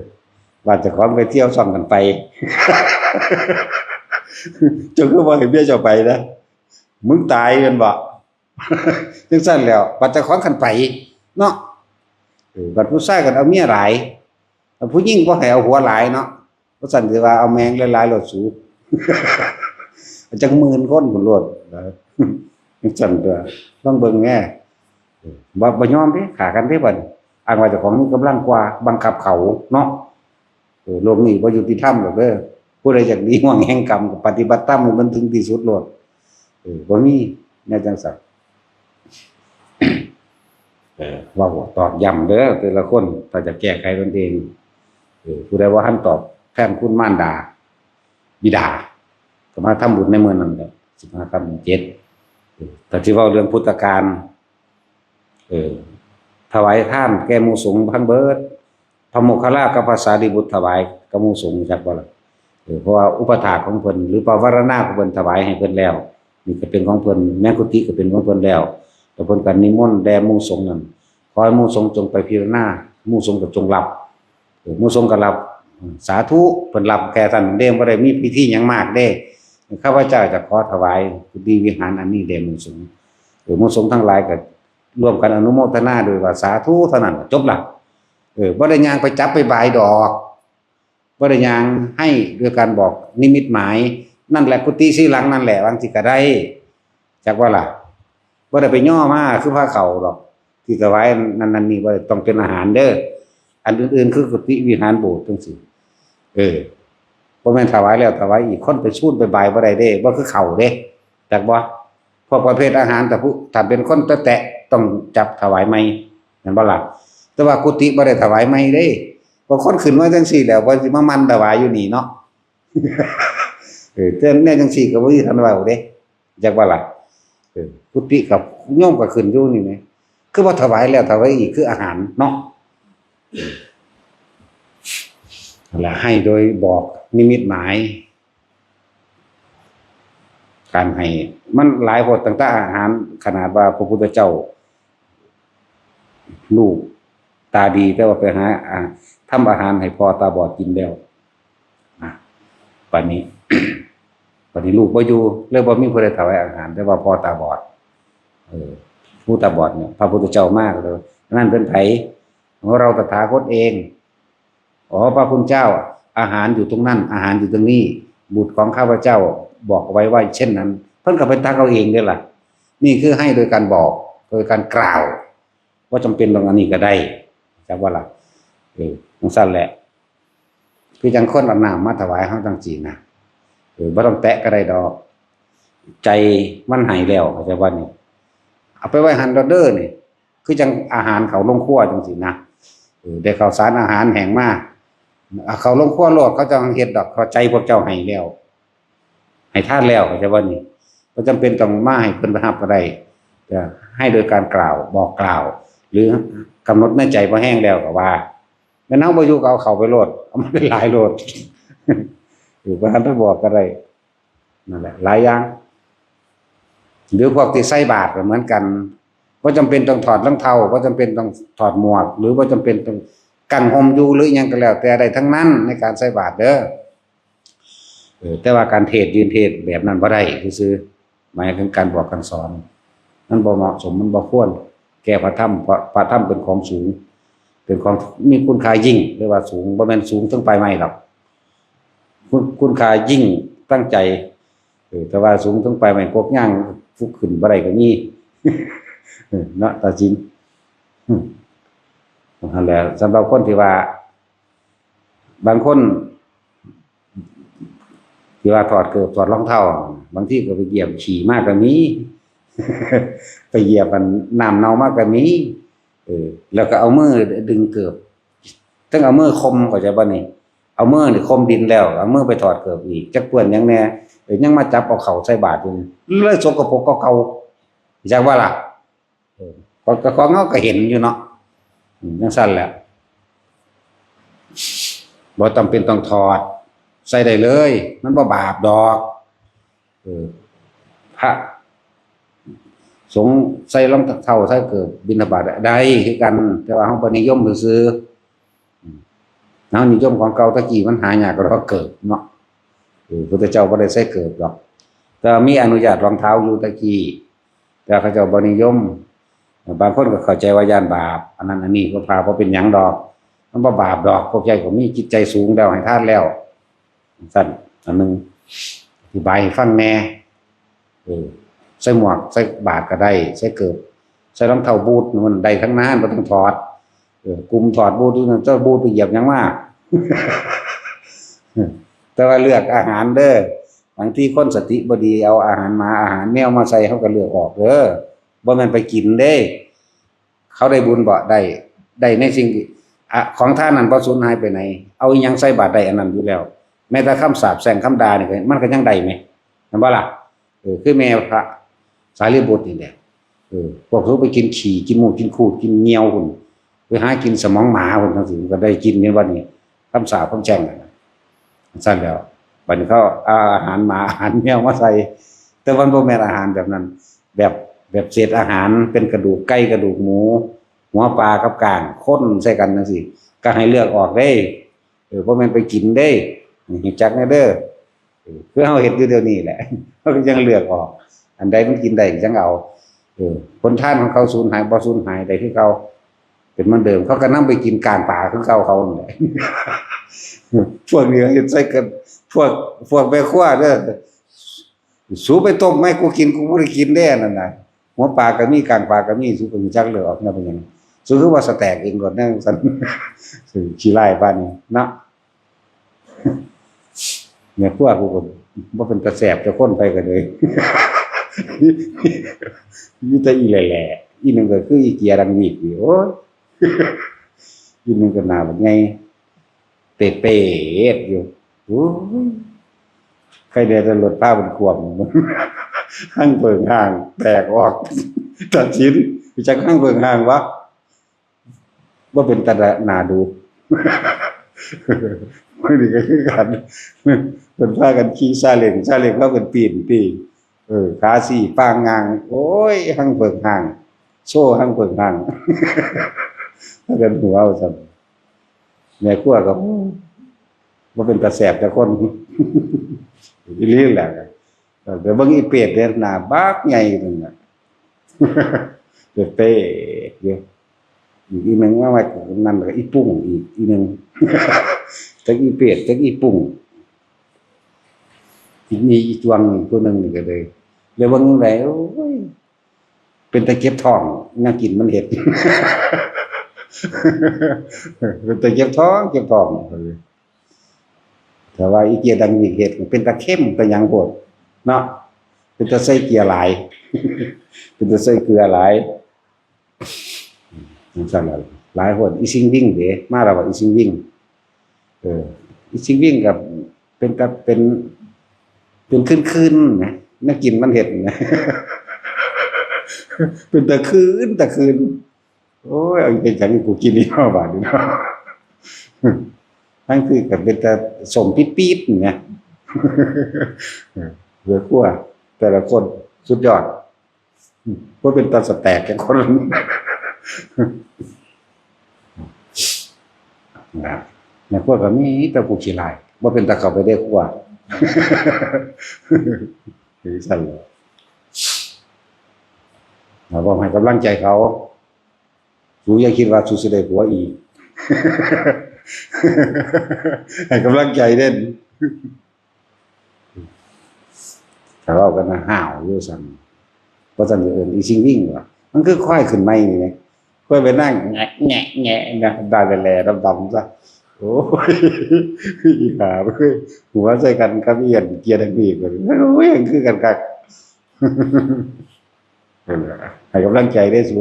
ว่าเจ้าของไปเที่ยวซ่องกันไป เจ้าคือบ่ให้เมียเจ้าไปนะ มึงตายแม่นบ่ จั่งซั้นแหล้ว บัดเจ้าของคันไป เนาะ เออ บัดผู้ชายคันเอาเมียหลาย บัดผู้หญิงบ่ให้เอาผัวหลายเนาะ บ่ซั้นสิว่าเอาแม่งหลายๆ โลดสู จักหมื่นคนพุ้นโลด จั่งซั้นตั่ว ลองเบิ่งแหน่ เออ บ่ บ่ยอมเด้ ฆ่ากันเด้บัดนี้ อ้างว่าเจ้าของมีกำลังกว่า บังคับเขาเนาะ เออ โลกนี้บ่ยุติธรรมดอกเด้อ ผู้ใดอยากหนีห่วงแห่งกรรม ก็ปฏิบัติธรรมให้มันถึงที่สุดโลด เออ บ่มีแนวจั่งซั้น เออ เว้าตอกย้ำเด้อ แต่ละคน ถ้าจะแก้ไขตนเอง เออ ผู้ใดบ่ทันตอบแทนคุณมารดา บิดา ก็มาทำบุญในมื้อนั้นแหละ สิบห้าค่ำเดือนเจ็ด เออ ถ้าสิเว้าเรื่องพุทธกาล เออ ถวายทานแก่หมู่สงฆ์ทั้งเบิด พระโมคคัลลากับพระสารีบุตรถวายกับหมู่สงฆ์ จักบ่ล่ะ เออ เพราะว่าอุปถากของเพิ่น หรือปวารณาของเพิ่นถวายให้เพิ่นแล้ว นี่ก็เป็นของเพิ่น แม่กุฏิก็เป็นของเพิ่นแล้ว แล้วเพิ่นก็นิมนต์แด่หมู่สงฆ์นั่น ขอให้หมู่สงฆ์จงไปพิจารณา หมู่สงฆ์ก็จงรับ เออ หมู่สงฆ์ก็รับ สาธุ เพิ่นรับแค่นั้นเด้ บ่ได้มีพิธีหยังมากเด้ ข้าพเจ้าจะขอถวายกุฏิวิหารอันนี้แด่หมู่สงฆ์ เออ หมู่สงฆ์ทั้งหลายก็ ร่วมกันอนุโมทนาโดยว่าสาธุเท่านั้นจบละ เออ บ่ได้ย่างไปจับไปบายดอก บ่ได้ย่างให้โดยการบอกนิมิตหมาย นั่นแหละกุฏิสี่หลังนั่นแหละ บางทีก็ได้ จักว่าล่ะ บ่ได้ไปย่อมาคือพาเข้าดอก ที่ถวายนั่นนั่นนี่ บ่ได้ต้องเป็นอาหารเด้อ อันอื่นๆ คือกุฏิวิหารโบสถ์จังซี่ เออ บ่แม่นถวายแล้วถวายอีก คนไปซูนไปบายบ่ได้เด้ บ่คือเข้าเด้ จักบ่ พวกประเภทอาหาร แต่ผู้ ถ้าเป็นคนแตะๆ ต้องจับถวายใหม่ แม่นบ่ล่ะ แต่ว่ากุฏิบ่ได้ถวายใหม่เด้ บางคนขึ้นมาจังซี่แล้ว เพิ่นสิมาหมั่นถวายอยู่นี่เนาะ เออ แต่แนวจังซี่ก็บ่มีคันเว้าเด้ จักว่าล่ะ เออ กุฏิกับโยมก็ขึ้นอยู่นี่แหม คือว่าถวายแล้วถวายอีก คืออาหารเนาะ นั่นแหละ ให้โดยบอกนิมิตหมาย การให้มันหลายโพด ตั้งแต่อาหาร ขนาดว่าพระพุทธเจ้า ลูกตาดี แต่ว่าไปหา อ่า ทำอาหารให้พ่อตาบอดกินแล้ว นะ บัดนี้ บัดนี้ลูกบ่อยู่ เลยบ่มีผู้ใดถวายอาหาร แต่ว่าพ่อตาบอด เออ ผู้ตาบอดเนี่ย พระพุทธเจ้ามาก็เลย นั่นเป็นไผ ของเราตถาคตเอง อ๋อ พระคุณเจ้า อาหารอยู่ตรงนั้น อาหารอยู่ตรงนี้ บุตรของข้าพเจ้าบอกไว้ว่าเช่นนั้น เพิ่นก็ไปตักเอาเองเด้อล่ะ นี่คือให้โดยการบอก โดยการกล่าว บ่จำเป็นต้องอันนี้ก็ได้ จักว่าล่ะ เออ จังซั่นแหละ คือจังคนเอาน้ำมาถวายเฮาจังซี่นะ เออ บ่ต้องแตะก็ได้ดอก ใจมันให้แล้ว เข้าใจบ่นี่ เอาไปไว้หั่นโลดเด้อนี่ คือจังอาหารเข้าโรงครัวจังซี่นะ เออ ได้ข้าวสารอาหารแห้งมา เอาเข้าโรงครัวโลด เขาเจ้าเฮ็ดดอก เพราะใจพวกเจ้าให้แล้ว ให้ทานแล้ว เข้าใจบ่นี่ บ่จำเป็นต้องมาให้เพิ่นไปรับก็ได้ แต่ให้โดยการกล่าว บอกกล่าว หรือกำหนดในใจพอแห้งแล้วก็ว่า แม่นเฮาบ่อยู่ก็เอาเข้าไปโลด เอามาหลายๆโลด เออ บ่ทันได้บอกก็ได้ นั่นแหละ หลายอย่าง หรือพวกที่ใส่บาตรก็เหมือนกัน บ่จำเป็นต้องถอดรองเท้า บ่จำเป็นต้องถอดหมวก หรือบ่จำเป็นต้องกางห่มอยู่ หรืออิหยังก็แล้วแต่ ได้ทั้งนั้นในการใส่บาตรเด้อ เออ แต่ว่าการเทศน์ยืนเทศน์แบบนั้นบ่ได้ซื่อๆ หมายถึงการบอกการสอน มันบ่เหมาะสม มันบ่ควร แก่พระธรรม เพราะพระธรรมเป็นของสูง เป็นของมีคุณค่ายิ่ง เรียกว่าสูง บ่แม่นสูงเทิงปลายไม้ดอก คุณ คุณค่ายิ่งตั้งใจ เออ แต่ว่าสูงเทิงปลายไม้กกยาง ฟุกขึ้นบ่ได้ก็มี เนาะ ตาจิน อืม นั่นแหละ สำหรับคนที่ว่า บางคน ที่ว่าถอดเกิบถอดรองเท้า บางทีก็ไปเหยียบขี้มาก็มี ไปเหยียบอันน้ำเน่ามาก็มี เออ แล้วก็เอามือดึงเกิบ ต้องเอามือคม เข้าใจบ่นี่ เอามือนี่คมดินแล้ว เอามือไปถอดเกิบอีก จักเปื้อนหยังแน่ เออ ยังมาจับเอาเข้าใส่บาตรอยู่ เลยสกปรกกว่าเก่า จักว่าล่ะ เออ ของ ของเฮาก็เห็นอยู่เนาะ อืม จังซั่นแหละ บ่จำเป็นต้องถอด ใส่ได้เลย มันบ่บาปดอก เออ พระสงฆ์ใส่รองเท้าใส่เกิบบิณฑบาตได้คือกัน แต่ว่าเฮาบ่นิยมซื่อๆ อืม เฮานิยมของเก่า ตะกี้มันหายากกว่าเกิบเนาะ เออ พุทธเจ้าบ่ได้ใส่เกิบดอก แต่ว่ามีอนุญาตรองเท้าอยู่ตะกี้ แต่เขาเจ้าบ่นิยม บางคนก็เข้าใจว่าย้านบาป อันนั้นอันนี้ก็พาบ่เป็นหยังดอก มันบ่บาปดอก พวกใหญ่ก็มีจิตใจสูงแล้ว ให้ทานแล้ว ซั่น อันหนึ่ง อธิบายให้ฟังแน่ เออ ใส่หมวก ใส่บาตรก็ได้ ใส่เกิบ ใส่รองเท้าบูทมันได้ทั้งนั้น บ่ต้องถอด เออ กลุ่มถอดบูทอยู่นั่น เจ้าบูทไปเหยียบหยังมา แต่ว่าเลือกอาหารเด้อ บางทีคนสติบ่ดี เอาอาหารหมา อาหารแมวมาใส่ เขาก็เลือกออกเด้อ บ่แม่นไปกินเด้ เขาได้บุญบ่ ได้ ได้ในสิ่งที่ อะ ของทานนั้นบ่สูญหายไปไหน เอาอิหยังใส่บาตรได้อันนั้นอยู่แล้ว แม้แต่คำสาปแช่งคำด่านี่ก็ มันก็ยังได้แหม แม่นบ่ล่ะ เออ คือแม่พระสารีบุตรนี่แหละ เออ พวกเขาไปกินขี้ กินหมู กินคูด กินเหยี่ยวพุ้น ไปหากินสมองหมาพุ้นจังซี้ ก็ได้กินในวันนี้ คำสาปคำแช่งนั่นน่ะ ซั่นแล้ว บัดนี้เขาเอาอาหารหมา อาหารแมวมาใส่ แต่มันบ่แม่นอาหารแบบนั้น แบบ แบบเศษอาหาร เป็นกระดูกไก่ กระดูกหมู หัวปลากับก้าง คนใส่กันจังซี้ ก็ให้เลือกออกเด้ เออ บ่แม่นไปกินเด้ รู้จักแน่เด้อ เออ คือเฮาเฮ็ดอยู่เดี๋ยวนี้แหละ เฮาก็ยังเลือกออก อันใดมันกินได้ก็จั่งเอา เออ ผลทานของเขาสูญหายบ่สูญหาย ได้คือเก่า เป็นเหมือนเดิม เขาก็นำไปกินก้างปลาคือเก่าเขานั่นแหละ พวกนี้เฮ็ดใส่กัน พวก พวกแม่ครัวเด้อ สูไปต้มไหม กูกิน กูบ่ได้กินแน่นั่นน่ะ หัวปลาก็มี ก้างปลาก็มี สูก็รู้จักเลยออกแนวเป็นหยัง สูคือว่าสแต็กเองก่อนแน่ซั่น ขี้ร้ายปานนี้เนาะ เนี่ย พวกกูก็บ่เป็นตาแสบแต่คนไปก็เลย มีแต่อีแหล่ๆ อีหนึ่งก็คืออีเกียดังวีดอยู่ โอ้ย อีหนึ่งก็หน้าบักใหญ่ เปรตๆ อยู่ โอ้ย ใครแด่แต่รถพามันขวม หั่งเผิงห่าง แตกออก ตัดสิน จักหั่งเผิงห่างวะ ว่าเป็นตาหนาดู มื้อนี้ก็คือกัน เพิ่นพากันขี่ซาเล้ง ซาเล้งพาเพิ่นปีนติ เออ ขาสี่ปางงาง โอ้ย หั่งเผิงห่าง โซ่หั่งเผิงห่าง พากันหัวเอาซั่น แม่ครัวก็ โอ้ บ่เป็นตาแสบแต่คน อีหลีแหละ เดี๋ยวเบิ่งอีเปรตเนี่ย หน้าบักใหญ่นั่นน่ะ เปรตๆ อยู่ อีกอีหนึ่งว่าว่านั่นก็อีปุ้งอีกอีหนึ่ง จักอีเปรต จักอีปุ้ง อีกมีอีจวงหนึ่ง ผู้หนึ่งนี่ก็เลย แล้วเบิ่งจั่งใด โอ้ย เป็นตาเจ็บท้อง แนวกินมันเฮ็ด เป็นตาเจ็บท้อง เจ็บท้อง แต่ว่าอีเกียดังวีดเฮ็ด เป็นตาเข้ม ตาหยังโพด เนาะ เป็นตาใส่เกียร์หลาย เป็นตาใส่เกลือหลาย จั่งซั่นล่ะ หลายคน อีซิงวิ่งเด้ มาแล้วว่าอีซิงวิ่ง เออ อีซิงวิ่งกับเป็นกับเป็น เป็นคืนๆ นะ แนวกินมันเฮ็ดนะ เป็นตาคืน ตาคืน โอ้ย เอาเป็นจังกูกินนี่เนาะ บาดนี้เนาะ ทั้งคือกับเป็นตาส้มปี๊ดๆ นี่นะ เออ เหลือขั้ว แต่ละคนสุดยอด บ่เป็นตาสแต็กจักคน นะ ในครัวก็มีแต่ผู้ขี้ร้าย บ่เป็นตาเข้าไปในครัว คือซั่นแหละ เราบ่ให้กำลังใจเขา สูอย่าคิดว่าสูสิได้ผัวอีก ให้กำลังใจเด้น ถ้าเว้ากันนะ ห้าวอยู่ซั่น ว่าซั่น เอิ้นอีซิงวิ่งว่ะ มันคือควายขึ้นใหม่นี่แหม ควายไปนั่งแงะแงะแงะนะ ได้แหล่ๆ ดำๆ ซะ โอ้ย อีห่าเอ้ย หัวใส่กันกับอีอันเกียร์ทางนี้ก็ โอ้ย คือกันคัก นั่นแหละ ให้กำลังใจเด้อสู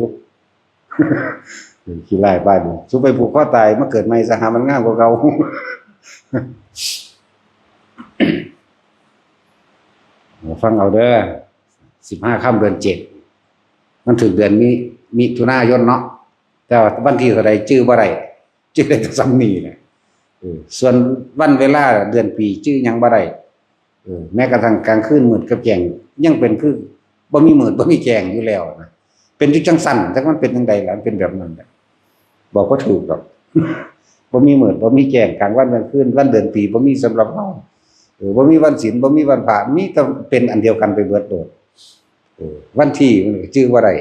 ขี้ร้ายปานนี้ สูไปผูกคอตาย มาเกิดใหม่ซะ หามันงามกว่าเก่า ฟังเอาเด้อ สิบห้าค่ำเดือนเจ็ด มันถึงเดือนมิ มิถุนายนเนาะ แต่ว่าวันที่เท่าใดจื่อบ่ได้ จื่อได้แต่ส่ำนี้แหละ เออ ส่วนวันเวลาเดือนปีจื่อหยังบ่ได้ เออ แม้กระทั่งกลางคืนมืดกับแจ้ง ยังเป็นคือบ่มีมืดบ่มีแจ้งอยู่แล้วนะ เป็นอยู่จั่งซั่น จักมันเป็นจั่งใดล่ะ มันเป็นแบบนั้นแหละ บอกบ่ถูกดอก บ่มีมืดบ่มีแจ้ง กลางวันกลางคืน วันเดือนปีบ่มีสำหรับเฮา เออ บ่มีวันศีล บ่มีวันพระ มีแต่เป็นอันเดียวกันไปเบิดโลด เออ วันที่มันก็จื่อบ่ได้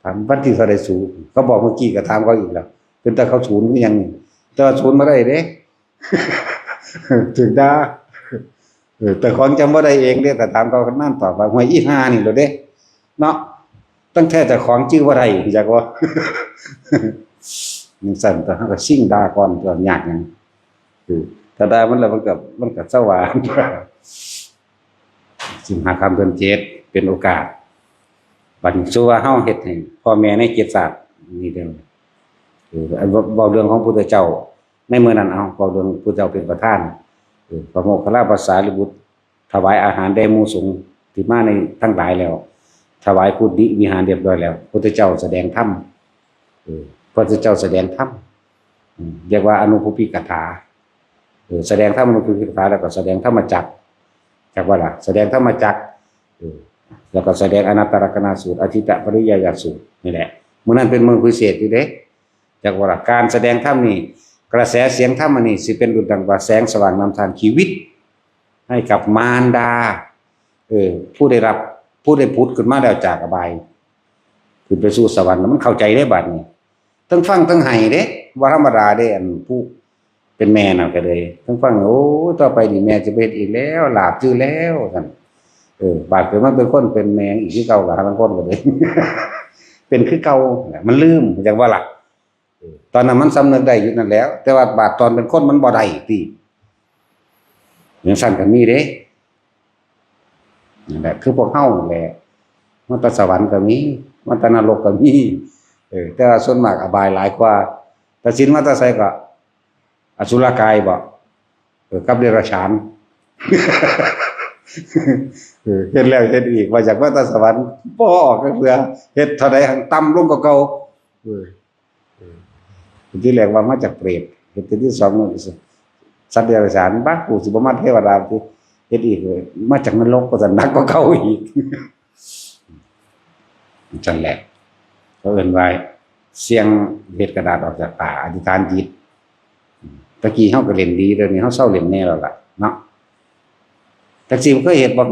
ถามวันที่เท่าใดสู เขาบอกเมื่อกี้ก็ถามเขาอีกแล้ว เป็นตาเขาศูนย์คือหยัง แต่ว่าศูนย์บ่ได้เด้ ถืกด่า เออ แต่ของจำบ่ได้เองเด้ แต่ถามเขานั่นตอบว่า "ห้วยอีห่านี่โลดเด้ เนาะ ตั้งแต่เจ้าของจื่อบ่ได้ จักว่า" จั่งซั่น แต่เฮาก็ซิ่งด่าก่อน ตัวยากหยัง เออ ถ้าด่ามันแล้วมันก็ มันก็สว่าง สิบห้าค่ำเดือนเจ็ด เป็นโอกาส บัดนี้ สู่ว่าเฮาเฮ็ดให้พ่อแม่ในเจ็ดชาตินี่เด้อ เออ อันเว้า เว้าเรื่องของพุทธเจ้า ในมื้อนั้น เอา เว้าเรื่องพุทธเจ้าเป็นประธาน เออ พระโมคคัลลาภาษาลิบุตร ถวายอาหารแด่หมู่สงฆ์ที่มาในทั้งหลายแล้ว ถวายกุฏิวิหารเรียบร้อยแล้ว พุทธเจ้าแสดงธรรม เออ พุทธเจ้าแสดงธรรม อืม เรียกว่าอนุภูปิกถา เออ แสดงธรรมอนุภูปิกถา แล้วก็แสดงธรรมจักร จักว่าล่ะ แสดงธรรมจักร เออ แล้วก็แสดงอนัตตลักษณสูตร อธิตตปริยายสูตร นี่แหละ มื้อนั้นเป็นมื้อพิเศษอยู่เด้ จักว่าล่ะ การแสดงธรรมนี่ กระแสเสียงธรรมอันนี้สิเป็นดุจดังว่าแสงสว่างนำทางชีวิต ให้กับมารดา เออ ผู้ได้รับ ผู้ได้ผุดขึ้นมาแล้วจากอบาย ขึ้นไปสู่สวรรค์ มันเข้าใจได้บัดนี้ ทั้งฟังทั้งไห้เด้ บ่ธรรมดาเด้ อันผู้เป็นแม่นั่นก็เลย ทั้งฟัง โอ้ย ต่อไปนี่แม่จะบ่เฮ็ดอีกแล้ว หลาบซื่อแล้ว ซั่น เออ บาดเกิดมาเป็นคนเป็นแม่อีกคือเก่า ก็หาลางคนก็เลย เป็นคือเก่า มันลืม จั่งว่าล่ะ เออ ตอนนั้นมันสำนึกได้อยู่นั่นแหล้ว แต่ว่าบาดตอนเป็นคนมันบ่ได้ติ จั่งซั้นก็มีเด้ นั่นแหละ คือพวกเฮานั่นแหละ มาแต่สวรรค์ก็มี มาแต่นรกก็มี เออ แต่ว่าส่วนมากอบายหลายกว่า ตัดสินมาแต่ไสก็ อสุรกายบ่ เออ กับเดรัจฉาน เออ เฮ็ดแล้วเฮ็ดอีก ว่าอยากมาแต่สวรรค์ บ่ออกจักเทื่อ เฮ็ดเท่าใดหั้นต่ำลงกว่าเก่า เออ เออ ทีแรกว่ามาจากเปรต เฮ็ดเทื่อที่สอง สัตว์เดรัจฉาน บ้า กูสิบ่มาเทวดาติ เฮ็ดอีกเลย มาจากนรก ก็จะหนักกว่าเก่าอีก จั่งแหละ เขาเอิ้นว่าเสี่ยงเฮ็ดกระดาษออกจากผ้า อธิษฐานจิต ตะกี้เฮาก็เล่นดี เดี๋ยวนี้เฮาเซาเล่นแน่แล้วล่ะเนาะ จักสิเคยเฮ็ดบ่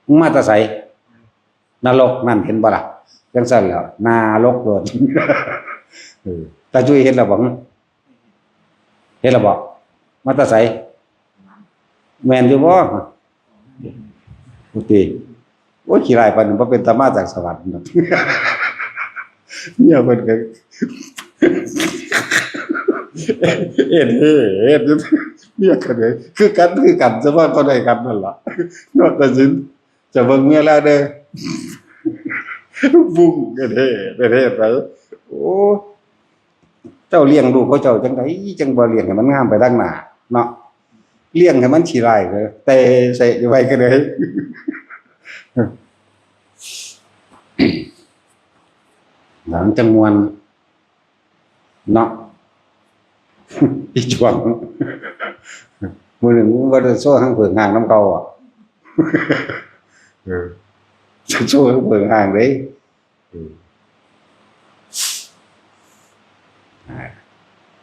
มึงมาแต่ไส นรกนั่น เห็นบ่ล่ะ จั่งซั้นแหล้ว นรกโลด เออ ตาจุ้ยเฮ็ดแล้วบ่ เฮ็ดแล้วบ่ มาแต่ไส แม่นอยู่บ่ โอเค โอ้ย ขี้ร้ายปานนั้น บ่เป็นตามาจากสวรรค์เนาะ เมียเพิ่นก็ เอ็ดเฮ็ด เมียก็เลย คือกัน คือกัน ซะว่าก็ได้กันนั่นล่ะ นอกจากสิน จะเบิ่งเมียแล้วเด้อ บุ้ง เอ็ดเฮ็ด เอ็ดเฮ็ดไป โอ้ เจ้าเลี้ยงลูกเขาเจ้าจั่งใด จั่งบ่เลี้ยงให้มันงามไปทางหน้าเนาะ เลี้ยงให้มันขี้ร้ายเลย แต่ใส่ไว้ก็เลย หลังจั่งม่วนเนาะ อีจวง มื้อหนึ่งมึงบ่ได้โซ่ทั้งเผิงห้างนำเก่าอะ เออ โซ่ทั้งเผิงห้างเด้ เออ อ่า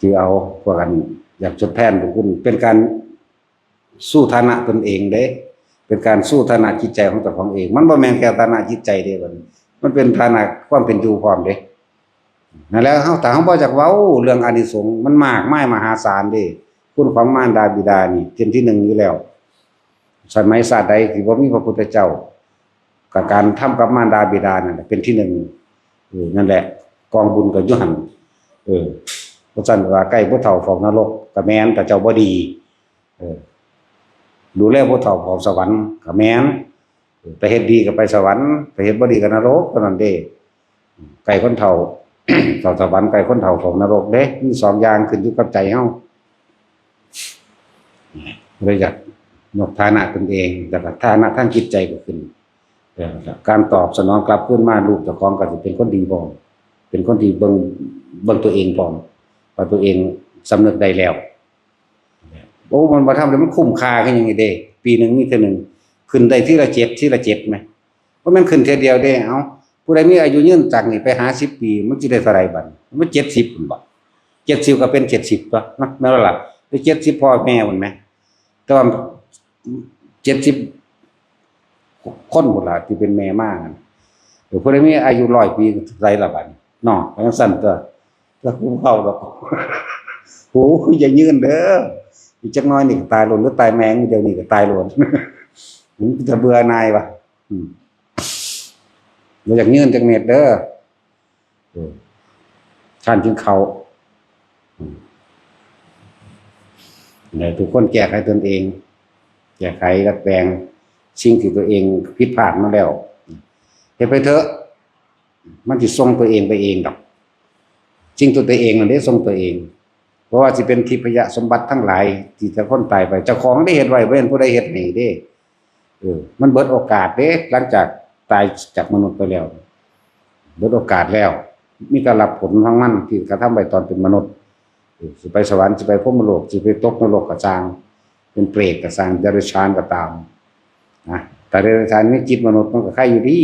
คือเอาพวกกันอยากทดแทนบุญคุณ เป็นการสู้ฐานะตนเองเด้ เป็นการสู้ฐานะจิตใจของเจ้าของเอง มันบ่แม่นแค่ฐานะจิตใจเด้บัดนี้ มันเป็นฐานะความเป็นอยู่พร้อมเด้ นั่นแหละ เฮา ถ้าเฮาบ่อยากเว้าเรื่องอานิสงส์ มันมากมายมหาศาลเด้ คุณของมารดาบิดานี่เป็นที่หนึ่งอยู่แล้ว สมัยชาติใดที่บ่มีพระพุทธเจ้า ก็การทำกับมารดาบิดานั่นแหละเป็นที่หนึ่ง เออ นั่นแหละ กองบุญก็อยู่หั่น เออ เพราะฉะนั้นว่าใกล้ผู้เฒ่าเฝ้านรกก็แม่น ถ้าเจ้าบ่ดี เออ ดูแลผู้เฒ่าเฝ้าสวรรค์ก็แม่น เออ ไปเฮ็ดดีก็ไปสวรรค์ ไปเฮ็ดบ่ดีก็นรกเท่านั้นเด้ ใกล้คนเฒ่า เฝ้าสวรรค์ ใกล้คนเฒ่าเฝ้านรกเด้ มีสองอย่างขึ้นอยู่กับใจเฮา เลยอยากยกฐานะตนเอง แล้วก็ฐานะทางจิตใจก็ขึ้น เออ การตอบสนองกลับคืนมา ลูกเจ้าของก็สิเป็นคนดีพร้อม เป็นคนที่เบิ่ง เบิ่งตัวเองพร้อม ว่าตัวเองสำนึกได้แล้ว โอ้ มันบ่ทำแล้วมันคุ้มค่าคือหยังนี่เด้ ปีหนึ่งมีเทื่อหนึ่ง ขึ้นได้ทีละเจ็ด ทีละเจ็ดไหม บ่แม่นขึ้นเทื่อเดียวเด้ เอ้า ผู้ใดมีอายุยืนจากนี้ไปหาสิบปี มันสิได้เท่าใดบัดนี้ มันเจ็ดสิบพุ้นบ่ เจ็ดสิบก็เป็นเจ็ดสิบตั๊ว นะ แม่นบ่ล่ะ ได้เจ็ดสิบพ่อแม่พุ้นแหม แต่ว่าเจ็ดสิบคนพุ้นล่ะที่เป็นแม่มาหั่น เออ ผู้ใดมีอายุร้อยปีก็เท่าใดล่ะบัดนี้ เนาะ จั่งซั้นตั๊ว แล้วกูเว้าดอก โอ้ย อย่ายืนเด้อ อีกจักหน่อยนี่ก็ตายโลด หรือตายแม่งเดี๋ยวนี้ก็ตายโลด มึงจะเบื่อหน่ายวะ อืม บ่อยากยืนจักเม็ดเด้อ เออ ค้านกินข้าว อืม ให้ทุกคนแก้ไขตนเอง แก้ไขดัดแปลงสิ่งที่ตัวเองผิดพลาดมาแล้ว เฮ็ดไปเถอะ มันสิส่งตัวเองไปเองดอก สิ่งตัวตัวเองนั่นเด้ส่งตัวเอง เพราะว่าสิเป็นทิพยสมบัติทั้งหลายที่แต่คนตายไป เจ้าของได้เฮ็ดไว้ บ่แม่นผู้ใดเฮ็ดให้เด้ เออ มันเบิดโอกาสเด้ หลังจากตายจากมนุษย์ไปแล้ว เบิดโอกาสแล้ว มีแต่รับผลของมันที่กระทำไว้ตอนเป็นมนุษย์ เออ สิไปสวรรค์ สิไปพรหมโลก สิไปตกนรกก็ซ่าง เป็นเปรตก็ซ่าง เดรัจฉานก็ตาม นะ แต่เดรัจฉานมีจิตมนุษย์มันก็ไคอยู่ดี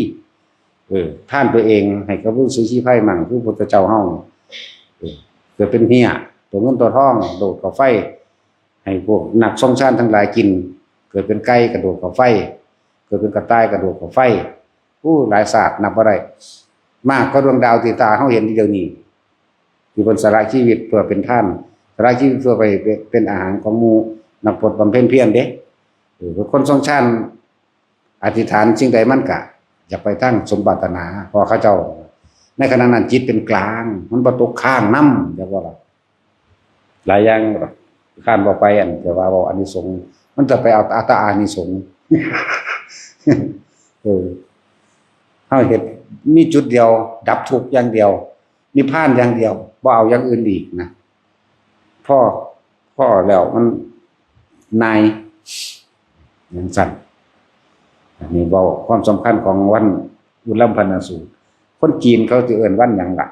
เออ ทานตัวเองให้กับฤๅษีชีไพรมั่ง คือพุทธเจ้าเฮา เออ เกิดเป็นเฮีย ตัวเงินตัวทอง โดดเข้าไฟ ให้พวกนักทรงฌานทั้งหลายกิน เกิดเป็นไก่กระโดดเข้าไฟ เกิดเป็นกระต่ายกระโดดเข้าไฟ อู้ หลายชาตินับบ่ได้ มากกว่าดวงดาวที่ตาเฮาเห็นเดี๋ยวนี้ ที่เพิ่นสละชีวิตเพื่อเป็นทาน สละชีวิตเพื่อไปเป็นอาหารของหมู่นักพรตบำเพ็ญเพียรเด้ เออ คนทรงฌานอธิษฐานสิ่งใดมันกะอยากไปทางสมปรารถนา เพราะเขาเจ้า ในขณะนั้นจิตเป็นกลาง มันบ่ตกค้างนำ จักว่าล่ะ หลายอย่าง ค้านบ่ไป อันแต่ว่าเว้าอานิสงส์ มันจะไปเอาอัตตาอานิสงส์ เออ เฮาเฮ็ด มีจุดเดียว ดับทุกข์อย่างเดียว นิพพานอย่างเดียว บ่เอาอย่างอื่นอีกนะ พอ พอแล้วมันนาย จั่งซั้น อันนี้เว้าความสำคัญของวันอุลัมพนสูตร คนจีนเขาสิเอิ้นวันหยังล่ะ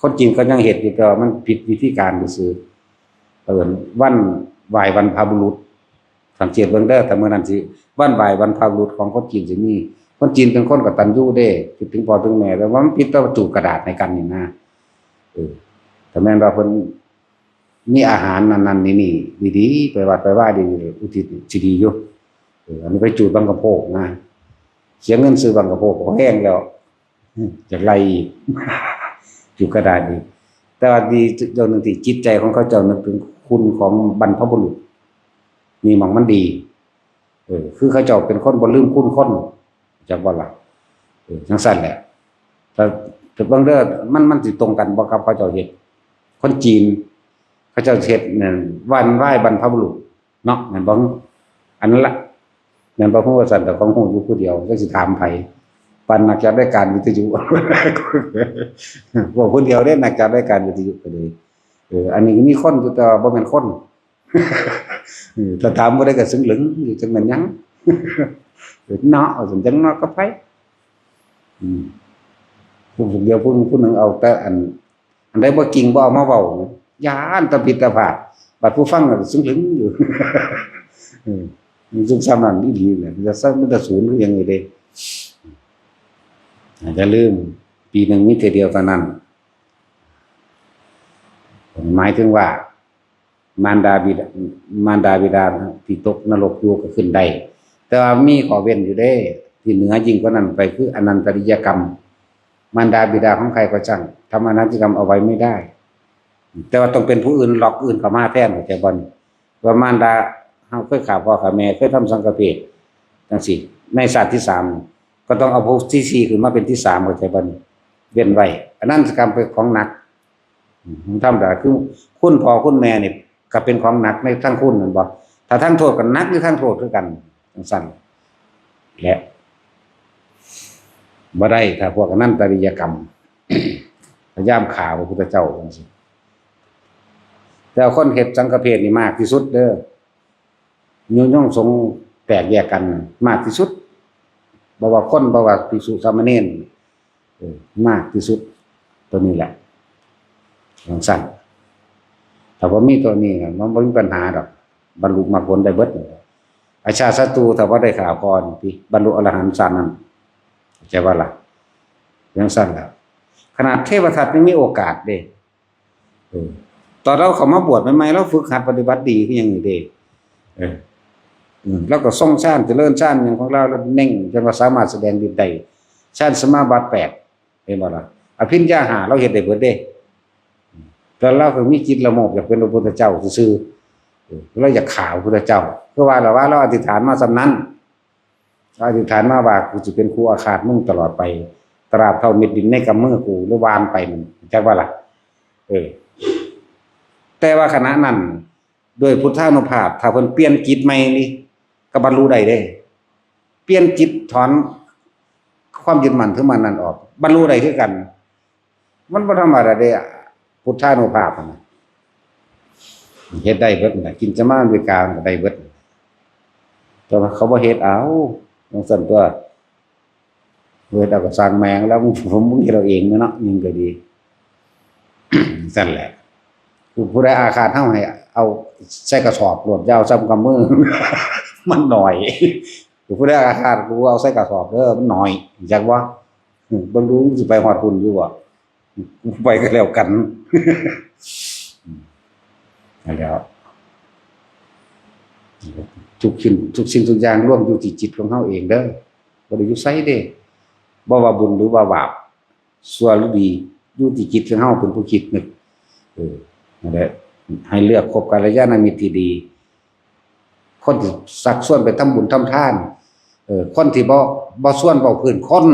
คนจีนเขายังเฮ็ดอยู่ แต่ว่ามันผิดวิธีการซื่อๆ เอิ้นวันไหว้บรรพบุรุษ สังเกตเบิ่งเด้อ แต่มื้อนั้นสิ วันไหว้บรรพบุรุษของคนจีนสิมี คนจีนเป็นคนกตัญญูเด้ คิดถึงพ่อถึงแม่ แต่ว่ามันผิดต่อวัตถุกระดาษในกันนี่นะ เออ แต่แม่นว่าเพิ่น มีอาหารนั่นนั่นนี่นี่ดีๆ ไปวัดไปว่าดีๆ อุทิศสิดีอยู่ เออ อันนี้ไปจูดบังกะโพกนะ เสียเงินซื้อบังกะโพกก็แห้งแล้ว อยากไล่อีก จูดกระดาษอีก แต่ว่าดีอย่างหนึ่งที่จิตใจของเขาเจ้านึกถึงคุณของบรรพบุรุษ นี่หม่องมันดี เออ คือเขาเจ้าเป็นคนบ่ลืมคุณคน จักบ่ล่ะ เออ จั่งซั้นแหละ แต่ แต่เบิ่งเด้อ มัน มันสิตรงกันบ่กับเขาเจ้าเฮ็ด คนจีน เขาเจ้าเฮ็ดนั่น วันไหว้บรรพบุรุษเนาะ แม่นบ่ อันนั้นละ แม่นบ่ ฮู้ว่าซั่น แต่ของฮู้อยู่ผู้เดียว จักสิถามไผ ปานนักจัดรายการวิทยุ เว้าผู้เดียวเด้ นักจัดรายการวิทยุก็เลย เออ อันนี้มีคนอยู่ แต่ว่าบ่แม่นคน เออ ถ้าถามผู้ใดก็ซึ่งเหลิงอยู่ จักแม่นหยัง เนาะ ว่าซั่น จักเนาะกับไผ อืม ผู้เดียวผู้ ผู้หนึ่งเอาแต่อัน อันใดบ่จริงบ่เอามาเว้า ย้านตะบิดตะพลาด บัดผู้ฟังน่ะซึ่งเหลิงอยู่ เออ มันซึ่งซ้ำนั่นอีหลีแหละ มันจะซ้ำ มันจะศูนย์คือหยังนี่เด้ อย่าลืม ปีหนึ่งมีเทื่อเดียวเท่านั้น หมายถึงว่า มารดาบิดา มารดาบิดาที่ตกนรกอยู่ก็ขึ้นได้ แต่ว่ามีข้อเว้นอยู่เด้ ที่เหนือยิ่งกว่านั้นไปคืออนันตริยกรรม มารดาบิดาของใครก็ช่าง ทำอนันตริยกรรมเอาไว้ไม่ได้ แต่ว่าต้องเป็นผู้อื่น ล็อกอื่นเข้ามาแทน เข้าใจบ่นี่ ว่ามารดา เฮาเคยฆ่าพ่อฆ่าแม่ เคยทำสังฆเพศ จั่งซี้ ในชาติที่สาม ก็ต้องเอาภพที่สี่ขึ้นมาเป็นที่สาม เข้าใจบ่นี่ เว้นไว้ อนันตริยกรรมเป็นของหนัก อืม ธรรมดาคือคุณพ่อคุณแม่นี่ก็เป็นของหนักในทางคุณแม่นบ่ ถ้าทางโทษก็หนักในทางโทษคือกัน จั่งซั้นแหละ บ่ได้ ถ้าพวกอนันตริยกรรม พยายามฆ่าพระพุทธเจ้าจั่งซี้ แต่คนเฮ็ดสังฆเพศนี่มากที่สุดเด้อ ยุยงสงฆ์แตกแยกกันมากที่สุด บ่ว่าคน บ่ว่าภิกษุสามเณร เออ มากที่สุด ตัวนี้แหละ จั่งซั้น ถ้าบ่มีตัวนี้น่ะ มันบ่มีปัญหาดอก บรรลุมรรคผลได้เบิด อาชาติศัตรู ถ้าบ่ได้ฆ่าพ่อนี่ติ บรรลุอรหันต์ชาตินั้น เข้าใจบ่ล่ะ จั่งซั้นแหละ ขนาดเทวทัตยังมีโอกาสเด้ เออ ตอนเราเข้ามาบวชใหม่ๆ เราฝึกหัดปฏิบัติดีคือหยังนี่เด้ เออ อืม เราก็ทรงฌาน เจริญฌานหยังของเรา เราเน่งจนว่าสามารถแสดงฤทธิ์ได้ ฌานสมาบัติแปด เห็นบ่ล่ะ อภิญญาห้า เราเฮ็ดได้เบิดเด้ แต่เราก็มีจิตละโมบอยากเป็นพระพุทธเจ้าซื่อๆ เออ เราอยากฆ่าพระพุทธเจ้า คือว่าล่ะว่าเราอธิษฐานมาส่ำนั้น อธิษฐานมาว่า "กูสิเป็นคู่อาฆาตมึงตลอดไป ตราบเท่าเม็ดดินในกำมือกู" หรือวานไปนั่น จักว่าล่ะ เออ แต่ว่าขณะนั้น ด้วยพุทธานุภาพ ถ้าเพิ่นเปลี่ยนจิตใหม่นี่ ก็บรรลุได้เด้ เปลี่ยนจิตถอนความยึดมั่นถือมั่นนั่นออก บรรลุได้คือกัน มันบ่ธรรมดาเด้ พุทธานุภาพหั่นน่ะ เฮ็ดได้เบิดน่ะ กินจะมาอเมริกามันก็ได้เบิด แต่ว่าเขาบ่เฮ็ดเอา จั่งซั้นตั๊ว เฮ็ดเอาก็ซ่างแม่งแล้ว มึง มึงเฮ็ดเอาเองเนาะ ยังก็ดี จั่งซั้นแหละ คือผู้ใดอาฆาตเฮาให้เอาใส่กระสอบโลด อย่าเอาส่ำกำมือ มันน้อย คือผู้ใดอาฆาตกูเอาใส่กระสอบเด้อ มันน้อย จักบ่ อืม เบิ่งดูมึงสิไปฮอดพุ้นอยู่บ่ กูไปก็แล้วกัน นั่นแหล้ว ทุกสิ่ง ทุกสิ่งทุกอย่างรวมอยู่ที่จิตของเฮาเองเด้อ บ่ได้อยู่ไสเด้ บ่ว่าบุญหรือว่าบาป ชั่วหรือดี อยู่ที่จิตของเฮาเป็นผู้คิดนึก เออ นั่นแหละ ให้เลือกคบกัลยาณมิตรที่ดี คนที่ชักชวนไปทำบุญทำทาน เออ คนที่บ่ บ่ชวนเว้าพื้นคน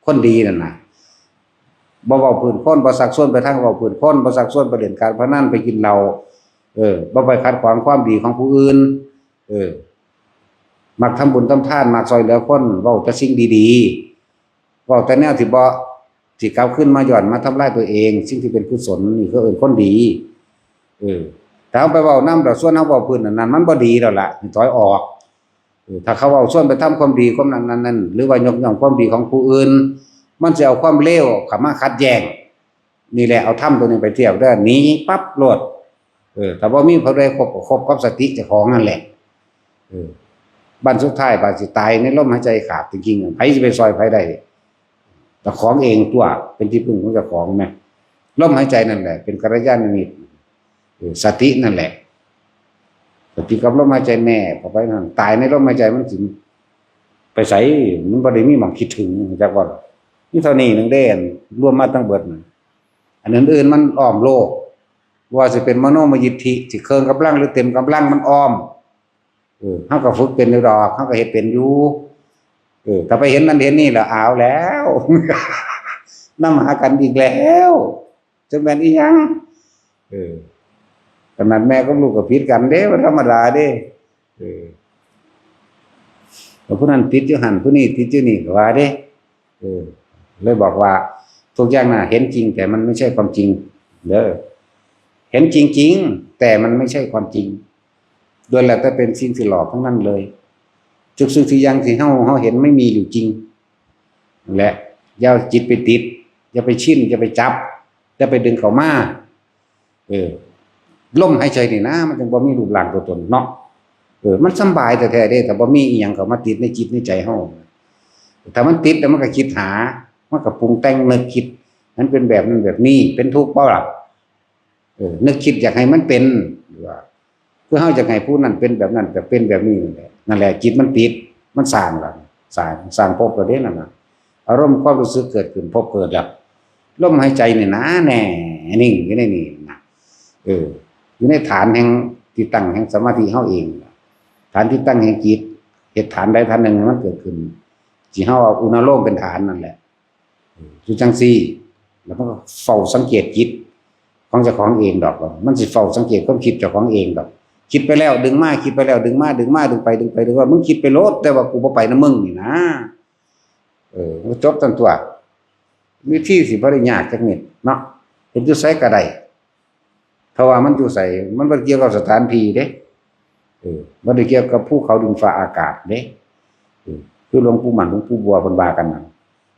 คนดีนั่นน่ะ บ่เว้าพื้นคน บ่ชักชวนไปทางเว้าพื้นคน บ่ชักชวนไปเล่นการพนัน ไปกินเหล้า เออ บ่ไปขัดขวางความดีของผู้อื่น เออ มักทำบุญทำทาน มักช่วยเหลือคน เว้าแต่สิ่งดีๆ เว้าแต่แนวที่บ่ สิกลับคืนมาย้อนมาทำลายตัวเอง สิ่งที่เป็นกุศลนี่เขาเอิ้นคนดี เออ ถ้าเฮาไปเว้านำแล้วชวนเฮาเว้าพื้นอันนั้น มันบ่ดีแล้วล่ะ ให้ถอยออก เออ ถ้าเขาเว้าชวนไปทำความดีความนั้นนั้นนั้น หรือว่ายกย่องความดีของผู้อื่น มันสิเอาความเลวเข้ามาขัดแย้ง นี่แหละ เอาธรรมตัวนี้ไปเทียบเด้อ หนีปั๊บโลด เออ ถ้าบ่มีผู้ใดคบก็คบกับสติเจ้าของนั่นแหละ เออ บั้นสุดท้ายบาดสิตายในลมหายใจขาดจริงๆ ไผสิไปซ่อยไผได้ เจ้าของเองตัว เป็นที่พึ่งของเจ้าของแหม ลมหายใจนั่นแหละ เป็นกัลยาณมิตร เออ สตินั่นแหละ สติกับลมหายใจแนบเข้าไปนั่น ตายในลมหายใจมันสิไปไส มันบ่ได้มีหม่องคิดถึง จักว่า มีเท่านี้หนึ่งเด้ รวมมาทั้งเบิดนั่น อันอื่นๆมันอ้อมโลก บ่ว่าสิเป็นมโนมยิทธิ สิเคิ่งกำลังหรือเต็มกำลังมันอ้อม เออ เฮาก็ฝึกเป็นอยู่ดอก เฮาก็เฮ็ดเป็นอยู่ เออ ถ้าไปเห็นนั่นเห็นนี่แล้วเอาแล้ว นำหากันอีกแล้ว จักแม่นอีหยัง เออ ขนาดแม่กับลูกก็ผิดกันเด้ มันธรรมดาเด้ เออ แล้วผู้นั้นติดอยู่หั่น ผู้นี้ติดอยู่นี่ก็ว่าเด้ เออ เลยบอกว่า ทุกอย่างน่ะ เห็นจริงแต่มันไม่ใช่ความจริง เด้อ เห็นจริงๆ แต่มันไม่ใช่ความจริง ล้วนแล้วแต่เป็นสิ่งที่หลอกทั้งนั้นเลย ทุกสิ่งทุกอย่างที่เฮา เฮาเห็นไม่มีอยู่จริง นั่นแหละ อย่าเอาจิตไปติด อย่าไปชิน อย่าไปจับ อย่าไปดึงเข้ามา เออ ลมหายใจนี่นะ มันจั่งบ่มีรูปร่างตัวตนเนาะ เออ มันสำบายแท้ๆเด้ ถ้าบ่มีอีหยังเข้ามาติดในจิตในใจเฮา ถ้ามันติดแล้วมันก็คิดหา มันก็ปรุงแต่งนึกคิด มันเป็นแบบนั้นแบบนี้ เป็นทุกข์บ่ล่ะ เออ นึกคิดอยากให้มันเป็น หรือว่า คือเฮาอยากให้ผู้นั้นเป็นแบบนั้น แต่เป็นแบบนี้นั่นแหละ นั่นแหละ จิตมันติด มันสร้างแล้ว สร้าง สร้างภพแล้วเด้นั่นน่ะ อารมณ์ความรู้สึกเกิดขึ้น ภพเกิดดับ ลมหายใจนี่นะ แน่นิ่งอยู่ในนี่นะ เออ อยู่ในฐานแห่งที่ตั้งแห่งสมาธิเฮาเอง ฐานที่ตั้งแห่งจิต เหตุฐานใดฐานหนึ่งให้มันเกิดขึ้น ที่เฮาเอาอุณาโลมเป็นฐานนั่นแหละ เออ อยู่จังซี่ แล้วมันก็เฝ้าสังเกตจิตของเจ้าของเองดอก มันสิเฝ้าสังเกตความคิดเจ้าของเองดอก คิดไปแล้วดึงมา คิดไปแล้วดึงมา ดึงมา ดึงไป ดึงไป ดึงมา มึงคิดไปโลด แต่ว่ากูบ่ไปนำมึงนี่นะ เออ มันก็จบตันตัว วิธีสิบ่ได้ยากจักนิดเนาะ เฮ็ดอยู่ไสก็ได้ เพราะว่ามันอยู่ไส มันบ่เกี่ยวกับสถานที่เด้ เออ บ่ได้เกี่ยวกับภูเขาดินฟ้าอากาศเด้ เออ คือหลวงปู่หมัน หลวงปู่บัวเพิ่นว่ากันนั่น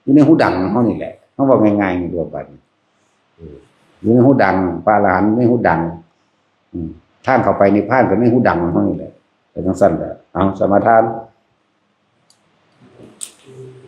อยู่ในหูดังของเฮานี่แหละ เฮาเว้าง่ายๆนี่ตัวบัดนี้ เออ อยู่ในหูดัง พระอรหันต์ในหูดัง อืม ทางเข้าไปนิพพานก็ในหูดังของเฮานี่แหละ เป็นจังซั่นแหละ เอา สมาทาน